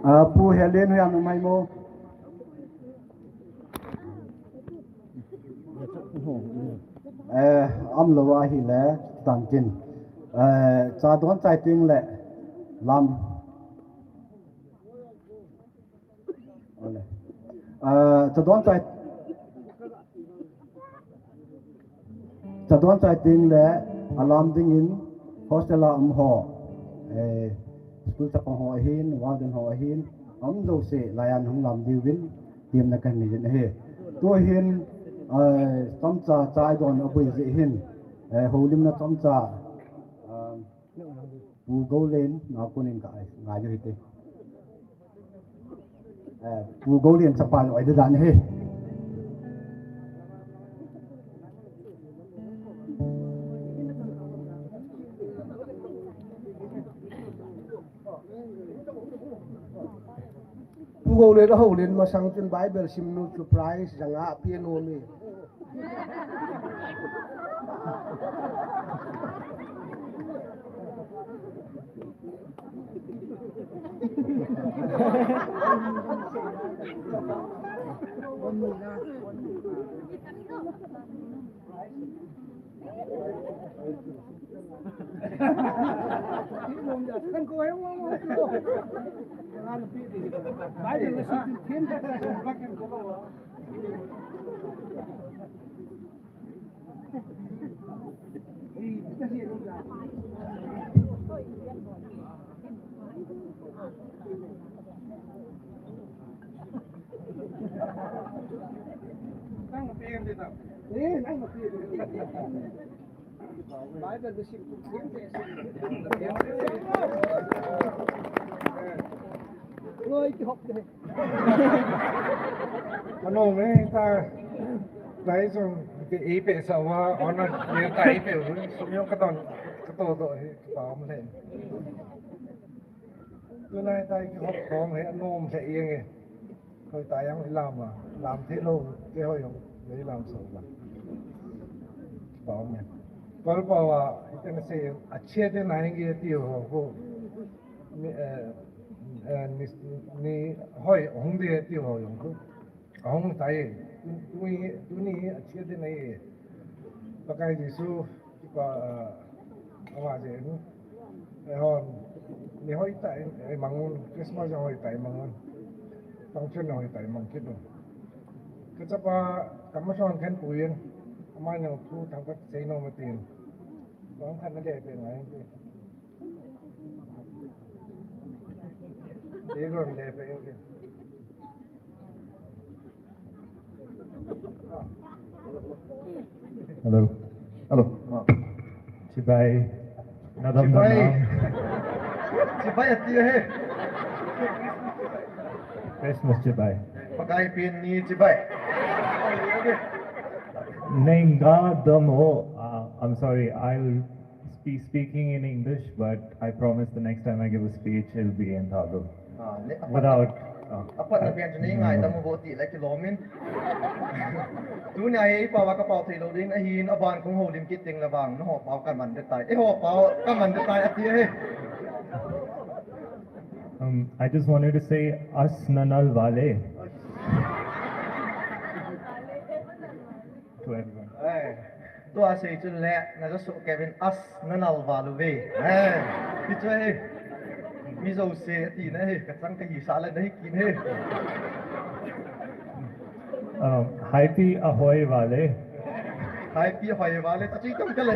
Ah, pu Helen hui anum mai mo. Eh, umlou ahile, tangkin. Eh, cha don chai teng le, lam. Ole. Ah, cha don chai, cha don chai teng le, alam ding in, hostel a um ho. Eh, school chapang ho ahin, warden ho ahin, um jouse, lai an hung lam diu vin, tiam na kan nei vin ahi. Tuhin, eh, chomcha cha i don a bui jeh hin, eh, houlimna chomcha, ah, Pu Golen, na kunin ka ai, ngai jo hite. Eh, Pu Golen chapa jo ai de dan he. Pu Golen, a houlim masang chun Bible simnu chu prize janga ape nom e. Ano me ta, tai jong ke ei pe sa uva, ona me ta ei pe u, sum jong ka don, ka to to hi, ka pa um le. Tunai tai ki hop kong he, anom le ing e. Hoi ta jong i lam a, lam thei lou, kei hoi jong, i lam so la. Pa um e. Pal pa wa, i te na se, a che te na ing e ti ho ko. Ni, eh, eh, ni, ni hoi hung de ti ho jong ko. Ahung tai, tu, tu ni, tu ni a chia de nei. Pakai Jesu, kipa, ah, ama jeh in, eihon, ni hoitah in, eimang un, Christmas jong hoitah in mang un, function jong hoitah in mang kit un. Kachapa, kamason khen puiyin, ama jong thu thangvah sei nom atin. Bang khat na le pe ngai in ti. Te ron le pe in ti. Hello. Hello. Chibai. Nadam Chibai. Nadam. Chibai ati he. Christmas chibai. Pakai pen ni chibai. Nenga damo. Uh, I'm sorry. I'll be speaking in English, but I promise the next time I give a speech, it'll be in Thado. Ah, le, apat, without, ah, apat na pen chu nei ngai tam vo ti le kilom in. Tunia hi pao a kapao thei lou ding ahin, aban kong houlim kit teng le vang, nangho pao kaman de tai. Eiho pao kaman de tai ati he. Um, I just wanted to say, as nanal wale. To everyone. Eh, tua sei chun le, na jo so Kevin as nanal wal uve. Eh, ti chu he. Mi jouse tina he, kachang kahisah le nahi kit he. Um, haipi ahoi wale. Haipi ahoi wale, ta chi tam kale.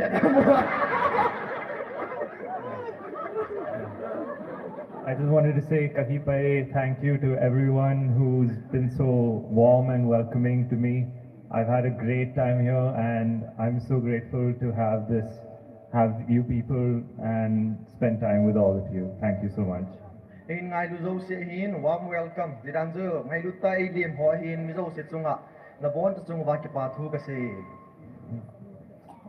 I just wanted to say, Kakipai, thank you to everyone who's been so warm and welcoming to me. I've had a great time here, and I'm so grateful to have this, have you people, and spend time with all of you. Thank you so much. Hin ngailu jouse hin, warm welcome. Tidan chu, ngailu tah a eilem ho hin, mi jouse chunga, nabonchauva kipa thu kasei.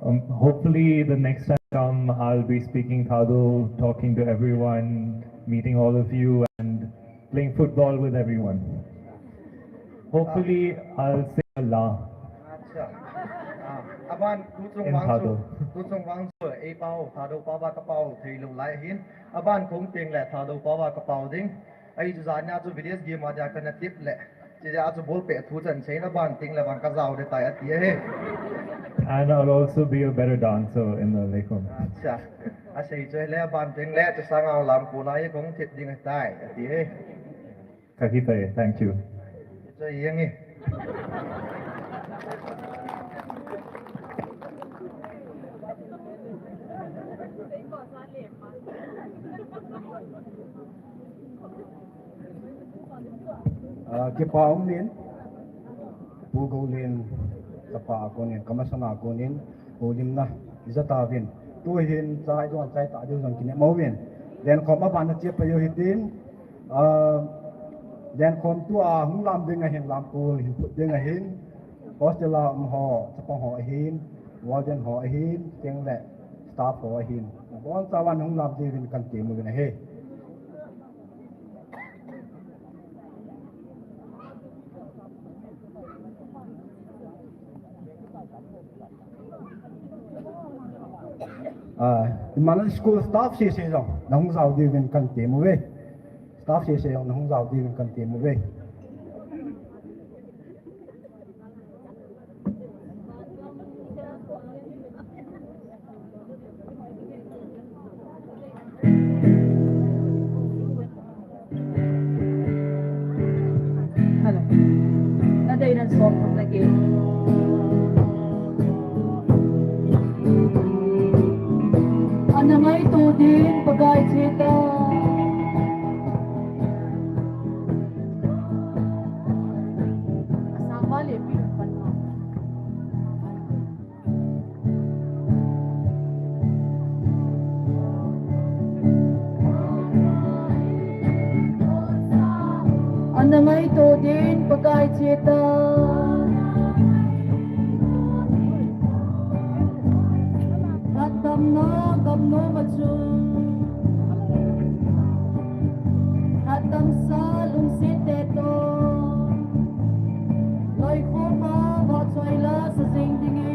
Um, hopefully, the next time I come, I'll be speaking Thado, talking to everyone, meeting all of you, and playing football with everyone. Hopefully, I'll say Allah. Acha. Ah, aban, tuchung vang chu, tuchung vang chu, eipao, Thado pao a kapao thei lou lai hin. Aban kong teng le, Thado pao a kapao ding. Ahi chu jan nia chu village game a dia kana tip le. Chijeh a chu ball pet thu chan seina ban teng le vang kajao de tai ati ahi. And I'll also be a better dancer in the Leikhom. Acha. Asei chu le ban teng le chu sanga lam ko lai kong tip ding tai ati ahi. Kakipai, thank you. Chu yang e. Ah, kipa um in, Pu Goulen, kapa a konin, kamasanga konin, houlimna, ija tauvin. Tuhin, chai don, chai ta, jo jong kine mo vin. Lenkhom a ban na chia pa jo hitin, ah, Lenkhom tua hung lam ding ahin, lam pu hin put ding ahin, hostel a um ho, chapang ho ahin, warden ho ahin, teng le, staff ho ahin. Bon chavan hung lam ding vin kan ti mo vin ahi. Ah, iman school staff sese jong, nahung jao diuvin kan ti mo ve. Staff sese jong, nahung jao diuvin kan ti mo ve. Hello. Nadei nan som put lagi. Ana ngaito din Pakai cheta. Asang bale pi pan ma. Ana ngaito din Pakai cheta. Phatdamna gamnom a chun. Phatdamsa lungset te toh. Loikhom a vahchoi la sa jing dingin.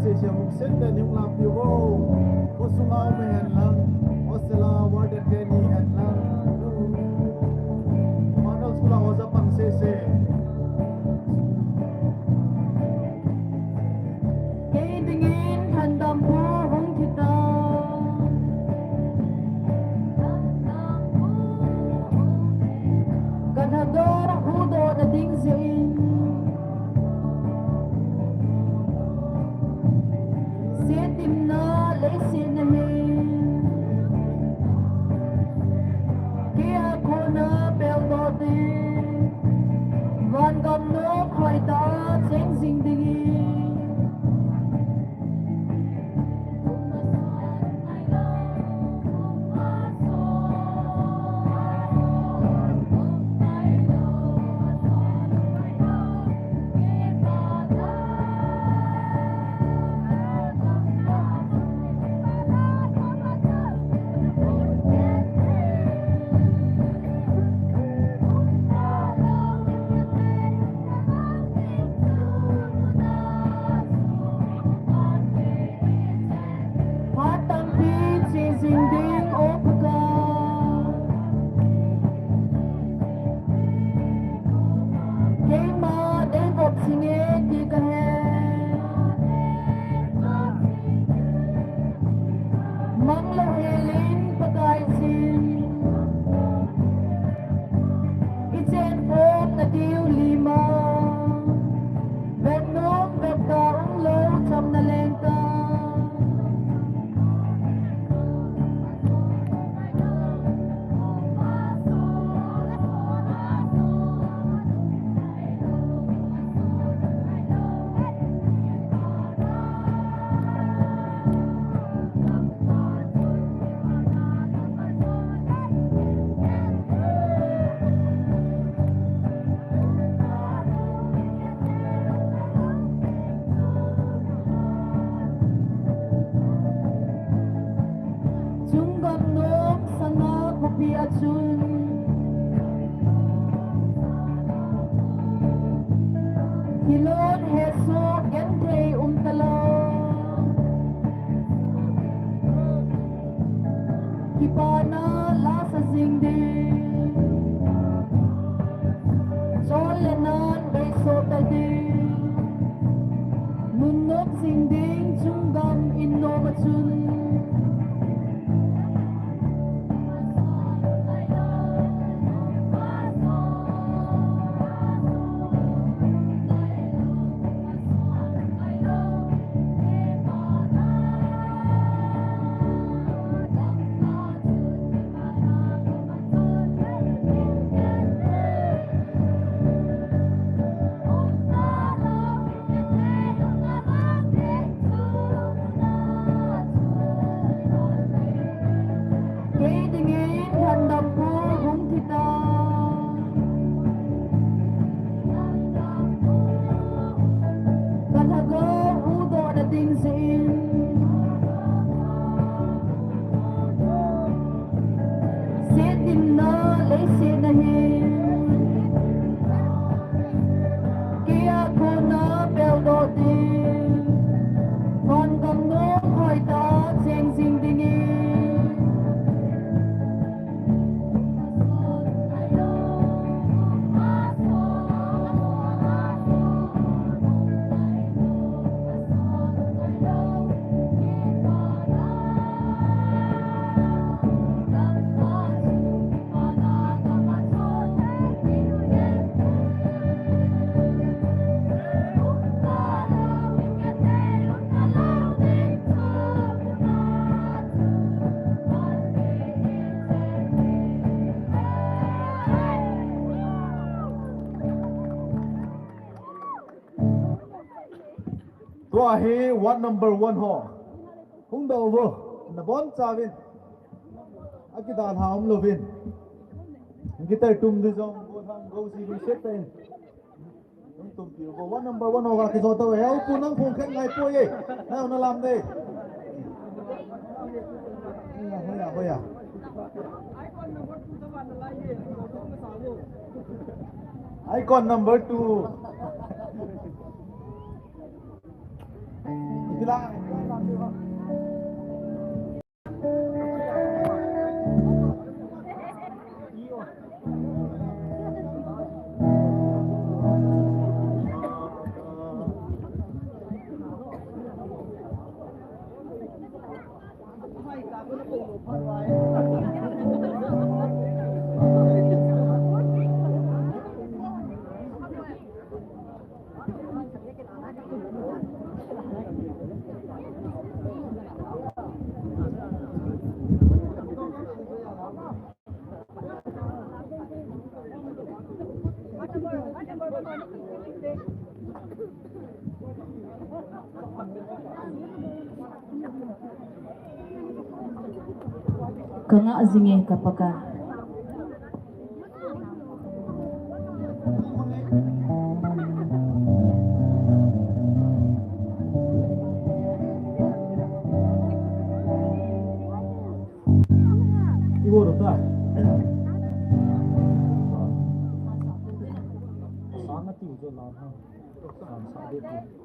Sese hung sen le nung lampi vo. Ko sunga um hen lang. Hostel a warden teni hen lang. Manal sula oja pang sese. Kei dingin handam pu hung kita. Ka lhagao hudoh na ding jeh in. Sietna leiset na hin. Kei a kona peldoh ding. Vangam nom hoitah a cheng jing dingin. Phat tampi che jing ding o Pakai. Keima deivop jing e ti ka he. Mang lou helin Pakai jin. I chen khom na diu lima. Vet nom vet ta um lou chamna leng ta. Chunggam nom sanga khopi a chun. Thilon hesoh genthei um talou. Kipana lasa jing ding. Chol le nan beisoh ta ding. Nunnop jing ding chunggam in nom a chun. Kei dingin handam pu hung kita. Ka lhagao hudoh na ding jeh in. Sietna leiset na hin. Kei a kona peldoh ding. Vangam nom hoitah a cheng jing dingin. Tua hi ward number one ho. Hung doh uvo. Nabonchauvin. Akidalha umlouvin. Guitar tum di jong, go thang, go si, go set ta in. Hung tumpi uvo. Ward number one ho ga kijo tauve. He, upu nang phung khen ngai poi e. He, na lam de. Hoiya, hoiya, hoiya. Icon number two. Ka ngah jing e ka Pakai. Iwo ta. Sana ti jo la ha. Sana sa de ti.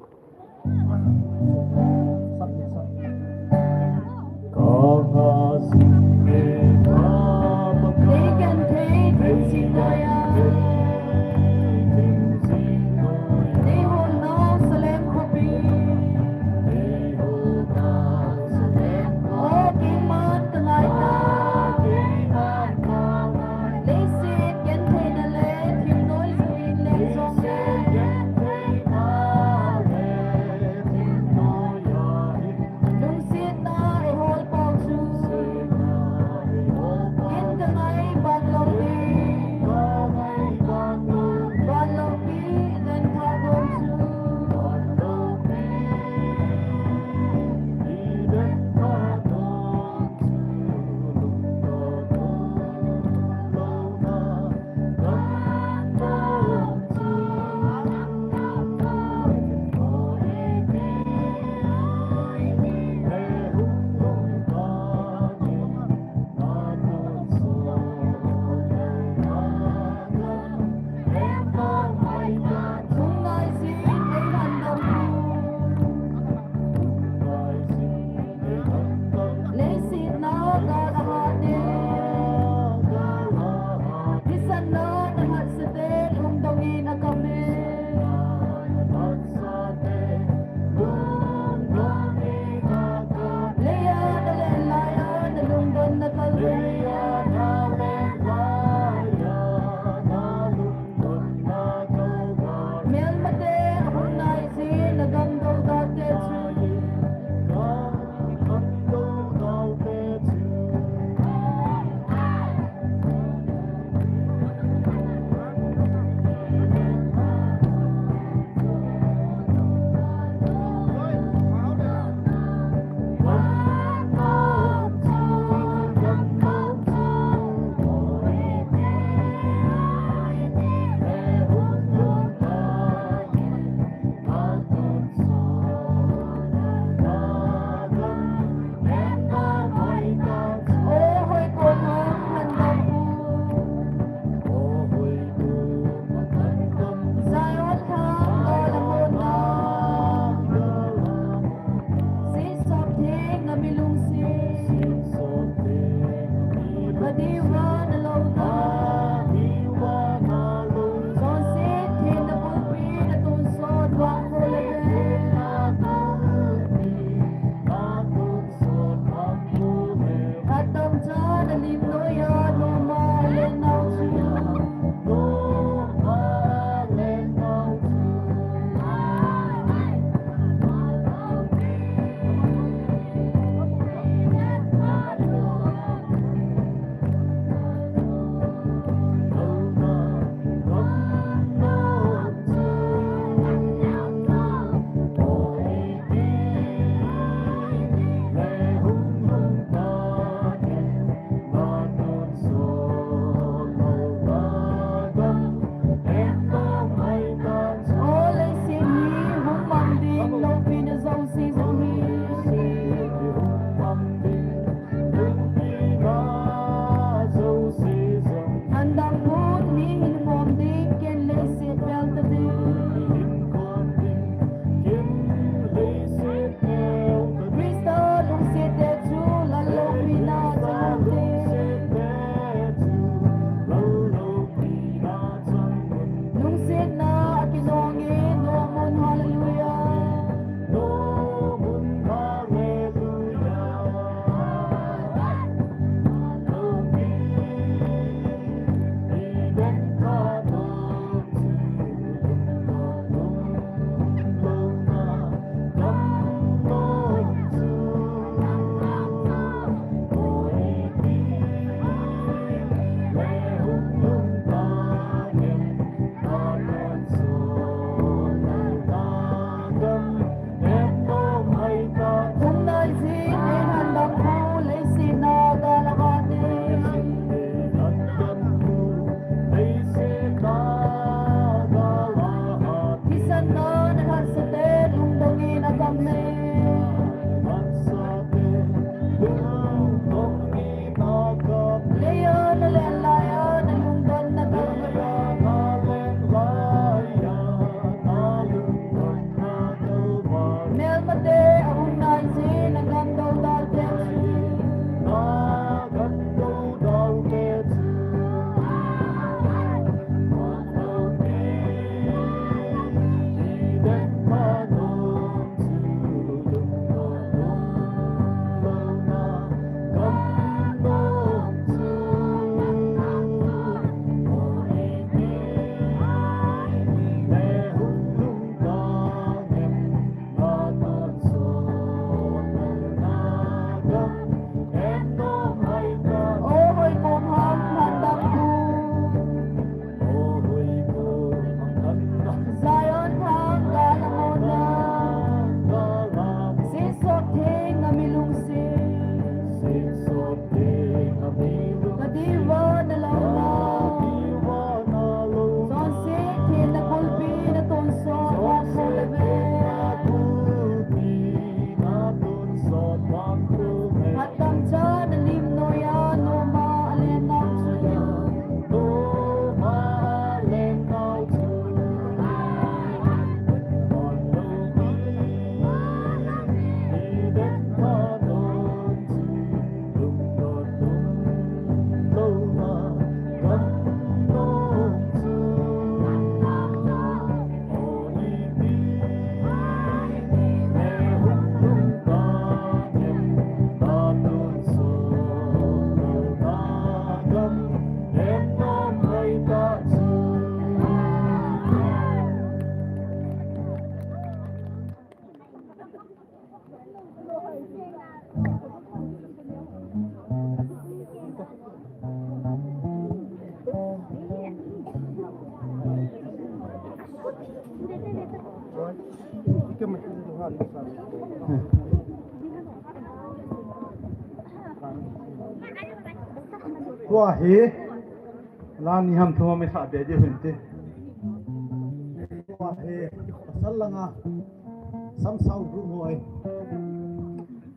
O hoikom ham phatah u. Zion thang gal a mona. Singsot theng a mi lungset. Kadiuva na louna. Chonset theng na kulpi na tonsot vang kho le ve. Phat tamcha na lim noiya noma alen nau chu. Tua hi, la ni ham thum mi sa be di hun ti. Tua hi, pasal langa, Samsao group hoi.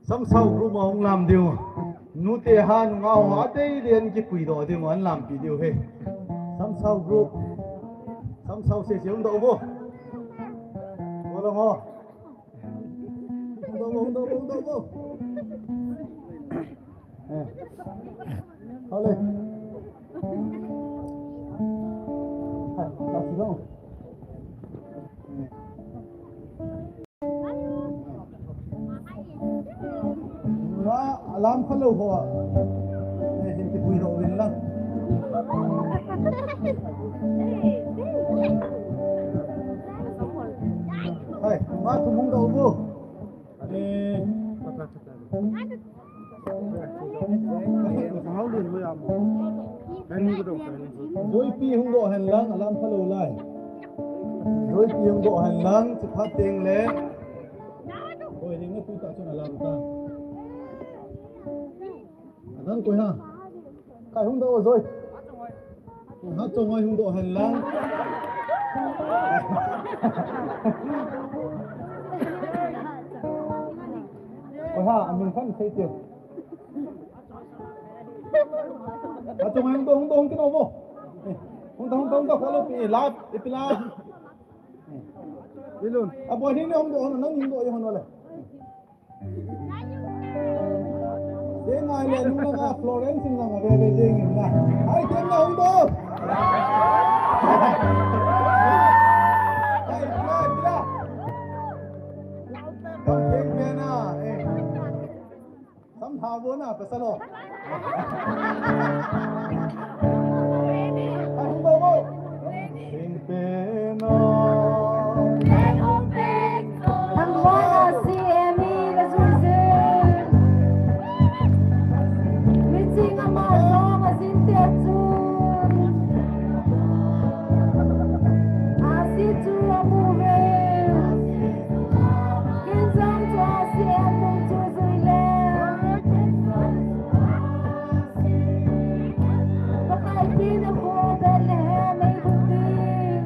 Samsao group a hung lam diu. Nute ha nungah ho a dei le an kipuidoh diu, an lampi diu he. Samsao group. Samsao se se hung doh vo. Vo lang ho. Hung doh vo, hung doh vo, hung doh vo. Eh. Hale. Hai, ta si dong. Nga, alam kha lou ho. Eh, hin kipuidoh uvin lang. Hai, nga thum hung doh vo. Eh. Zoipi hung doh hen lang, alam kha lou lai. Zoipi hung doh hen lang, chi phat teng le. Oi, ding na tu ta chun alam ta. Adang koi ha. Kai hung doh o Zoi. Ha, Chongoi hung doh hen lang. Koi ha, amin khan sei te. Ha, Chongoi hung doh, hung doh, hung kino vo. Eh, hung doh, hung doh, hung doh, follow pi, lap, ipi lap. Eh. Ilun. A boy ni hung doh, nang hung doh, hung doh le. Ding ngai le, nung nang a Florence in lang a ve ve ding in na. Hai, ding na hung doh. Hai, pila, pila. Ding pe na, eh. Sam ha vo na, pasal o. Hai, hung doh vo. Ding pe na. Thangvah a C M i ka jui jing. Miching ama jong a jin te chu. A si chu a mu ve. Ken jong chu a C M mu chu jui le. Pakai pi na ko Bethlehem ei bu ding.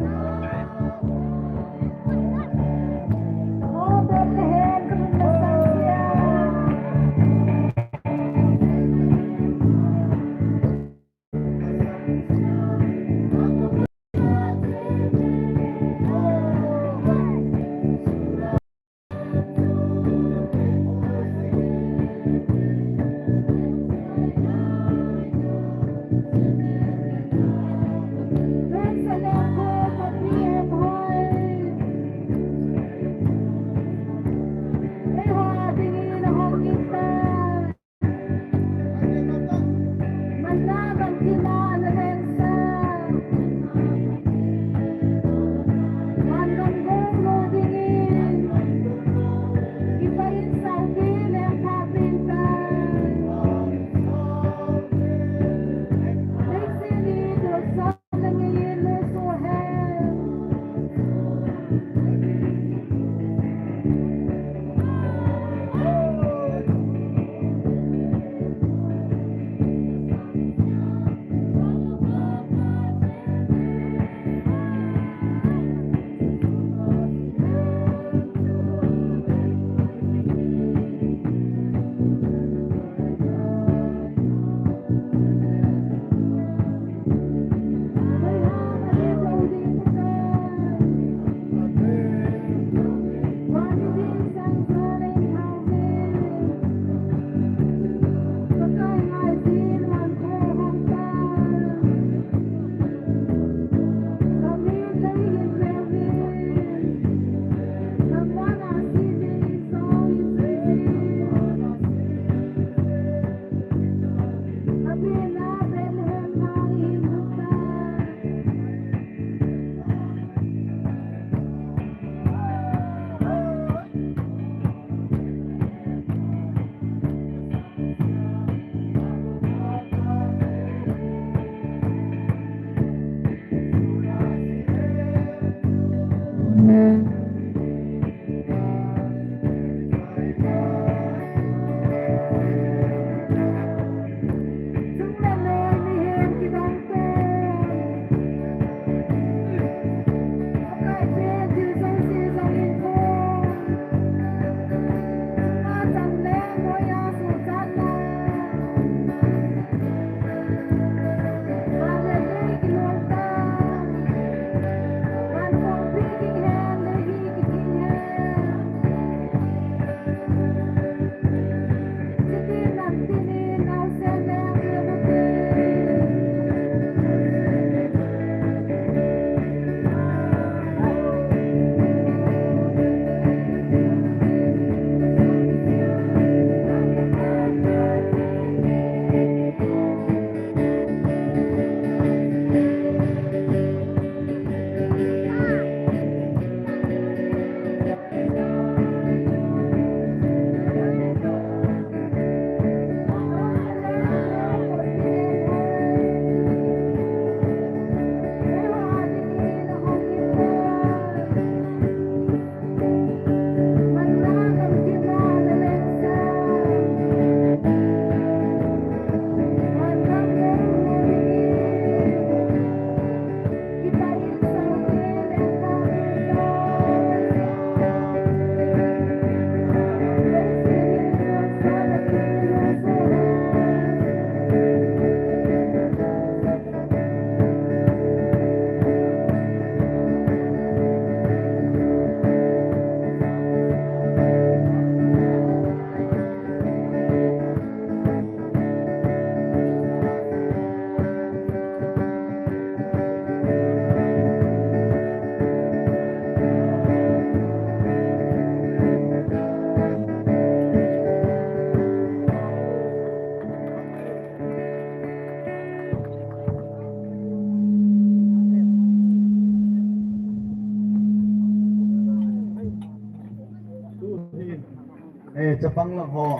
Chapang lang ho.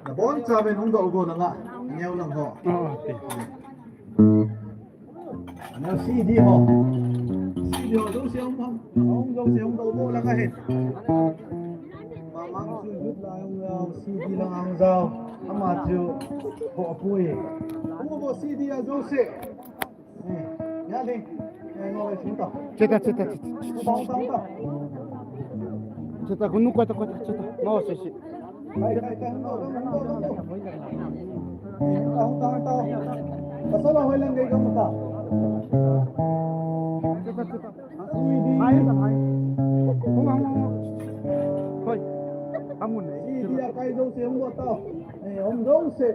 Nabonchauvin hung doh go lang a. Neo lang ho. Oh, okay. Ano C D ho. C D ho, jouse hung, hung, jouse hung doh go lang ahi. Mamang chu jut la hung jao, C D lang hung jao. Ama chu ho apui. Hung bo C D a jouse. Cheta, cheta, cheta. Cheta, kunu kota, kota, cheta. No, se, se. Cheta, cheta. Hai, hai. Hung, hung, hung. Hoi. Amun. Cheta. Hung jouse.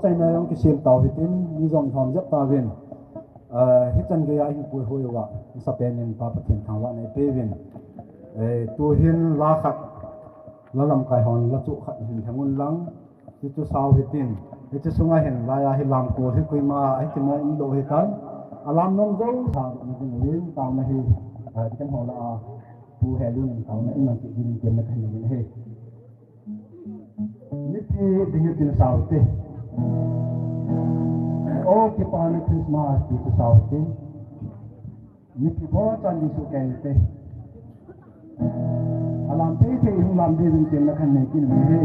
Chaina jong kisem tau hitin, mi jong thom jep tauvin. Eh, hichan geiya hin puihoi uva, masapen in Pa Pathen thangvahna ipeuvin. Eh, tuhin la khat, la lamkai hon la chu khat hin lheng un lang, hichu sao hitin, hichu sunga hin laiya hi lamkol hi koima, hichu mo umlou hitan, alam nom jou, sao hitin, taona hi, eh, ken hola a, Pu Helun taona in lang ti din ken na kan ni he. Mipi ding tin sao te. O kipana Christmas ti sao te. Mipi bou chan ding sukei te. Alam te te hung lam ding tin na kan nei kin ni he.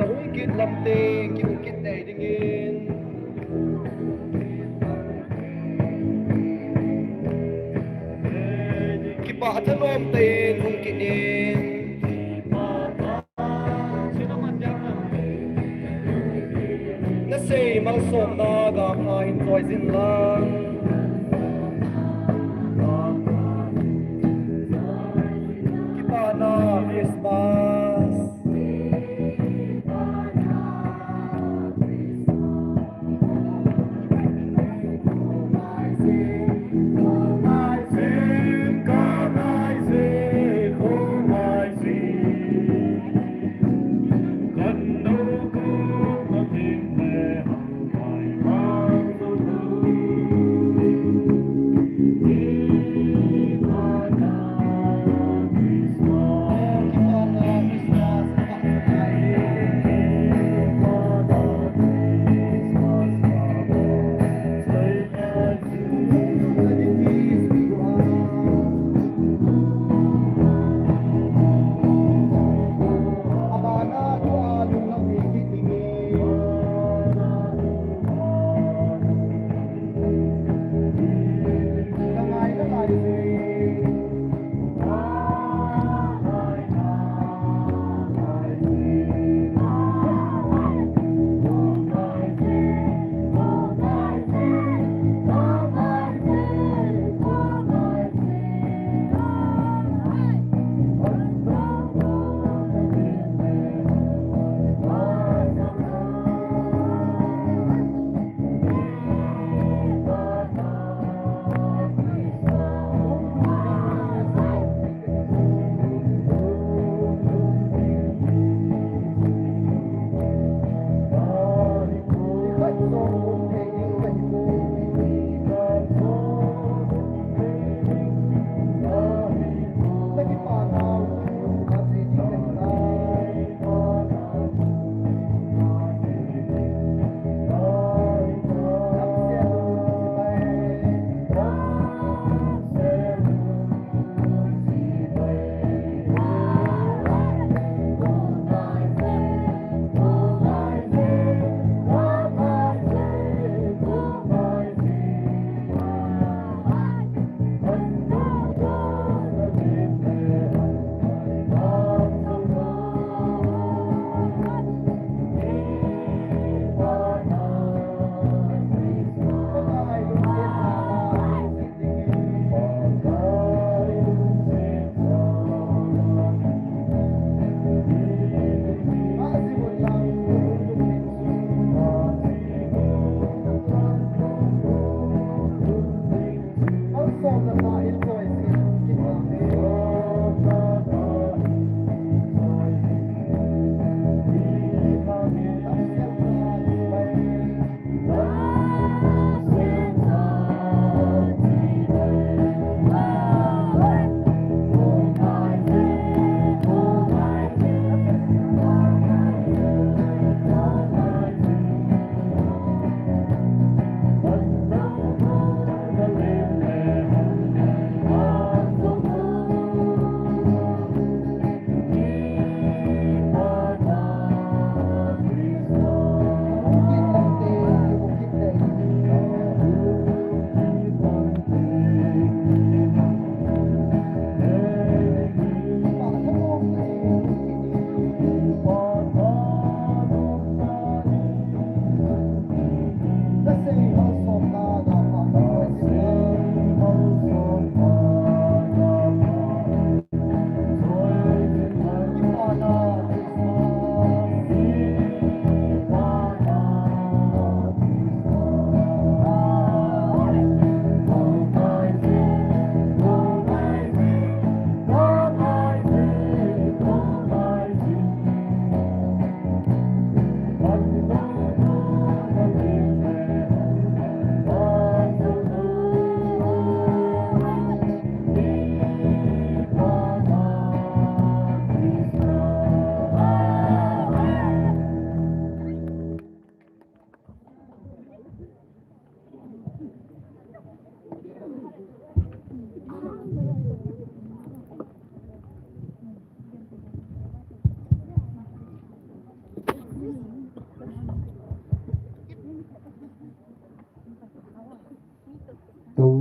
Na hung kit lam teng kihung kit nei dingin. Kipa thanom tah in hung kit in. Na sei malsomna gam a hin choi jin lang. Kipana Christmas.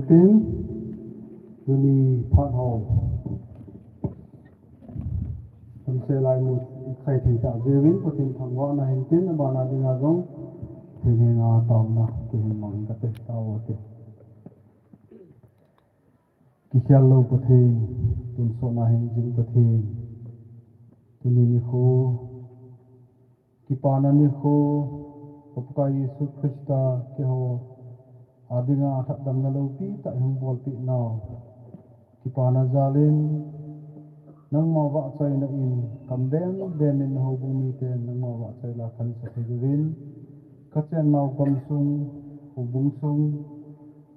Tin, tuni phat ho. Tamse lai mu khai thei ta jeh uvin Pathen thangvahna hin tin, abana dinga jong Pathen henga taona kihin mang kate, tao te. Kikhel lou Pathen, tonsot na hingjing Pathen. Tuni nikho, kipana nikho, ka Pakai Jesu Christa keiho adinga lhatdamna loupi tah eihung bolpeh nau, kipana jalin, nangma vahchoina in, kam bem bem in na houbung miten nangma vahchoi la khansa thei uvin, ka chennau gamsung, houbung sung,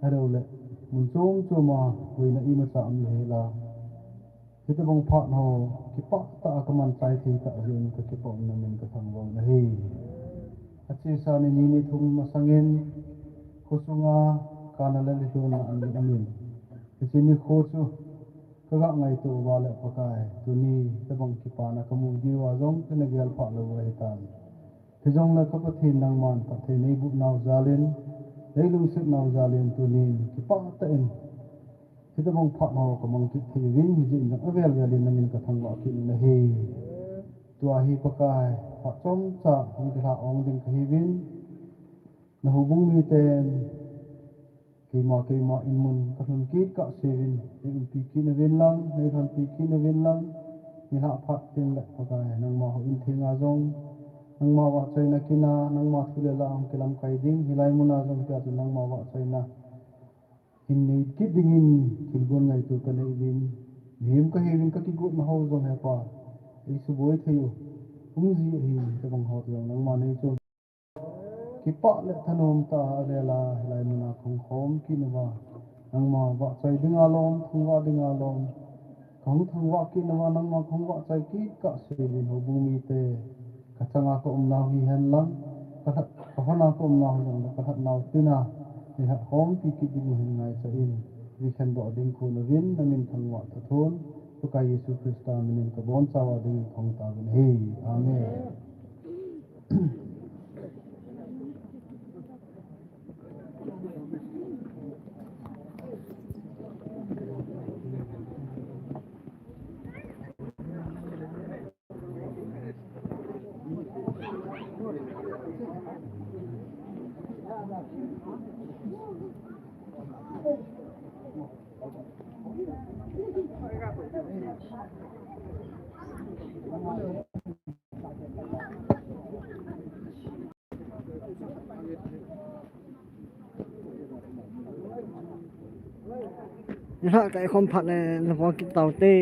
ahilouleh mun chom chom a boina imacha um lou hela, hitobang phat ho kipah tah a ka manchai thei tah jeh in ka kipah umna min ka thangvah u ahi. Achesa ni ni ni thum masangin khosunga kana le lelhonna amin amin. Hiche nikho chu ka ga ngaito uva le Pakai, tuni hitobang kipana ka mu diuva jong ka na gel phah lou u ahitan. Hijongle ka Pathen nangman phatthei nei boh nau jalin, nei lungset nau jalin tunin kipah tah in hitobang phat ho ka mang kit thei uvin, hijeh in jong avel vel in na min ka thangvah kit u ahi. Tua hi Pakai, phat chomcha hung kilha ong ding ka hiuvin, na houbung miten keima keima in mun ka lhun kit kah seuvin, nei umpi kit uvin lang, nei lhonpi kit uvin lang, nilhah phat teng le Pakai, nangma houin thenga jong, nangma vahchoina kin a, nangma thu le la a hung kilamkai ding, hilai muna jong tia chu nangma vahchoina hin nei kit dingin thilgon ngaito ka nei uvin, mihem ka hiuvin ka kigotna ho jong He Pa, ei suboi thei u um ji ahi, hitobang ho jong nangma nei chu kipah le thanom tah a avel a hilai muna ka hung khom kit uva, nangma vahchoi dinga lom, thangvah dinga lom, ka hung thangvah kit uva, nangma ka hung vahchoi kit kah seuvin, houbung mite ka changa ka umnau hihen lang, ka lhat, ka hona ka umnau hihen lang, ka lhatnau tina, nilhah khompi kit ding u hin ngaichan, hikhen doh ding kon uvin, na min thangvah tha thon, Pakai Jesu Christa minin ka bonchauva dingin ka hung taovin ahi. Amen. Nilhah kai khom phat le na vo kit tau te.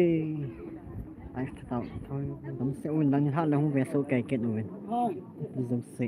Ai, tau, tau, dam se uvin lang nilhah le hung ve so kai kit uvin. Dam se.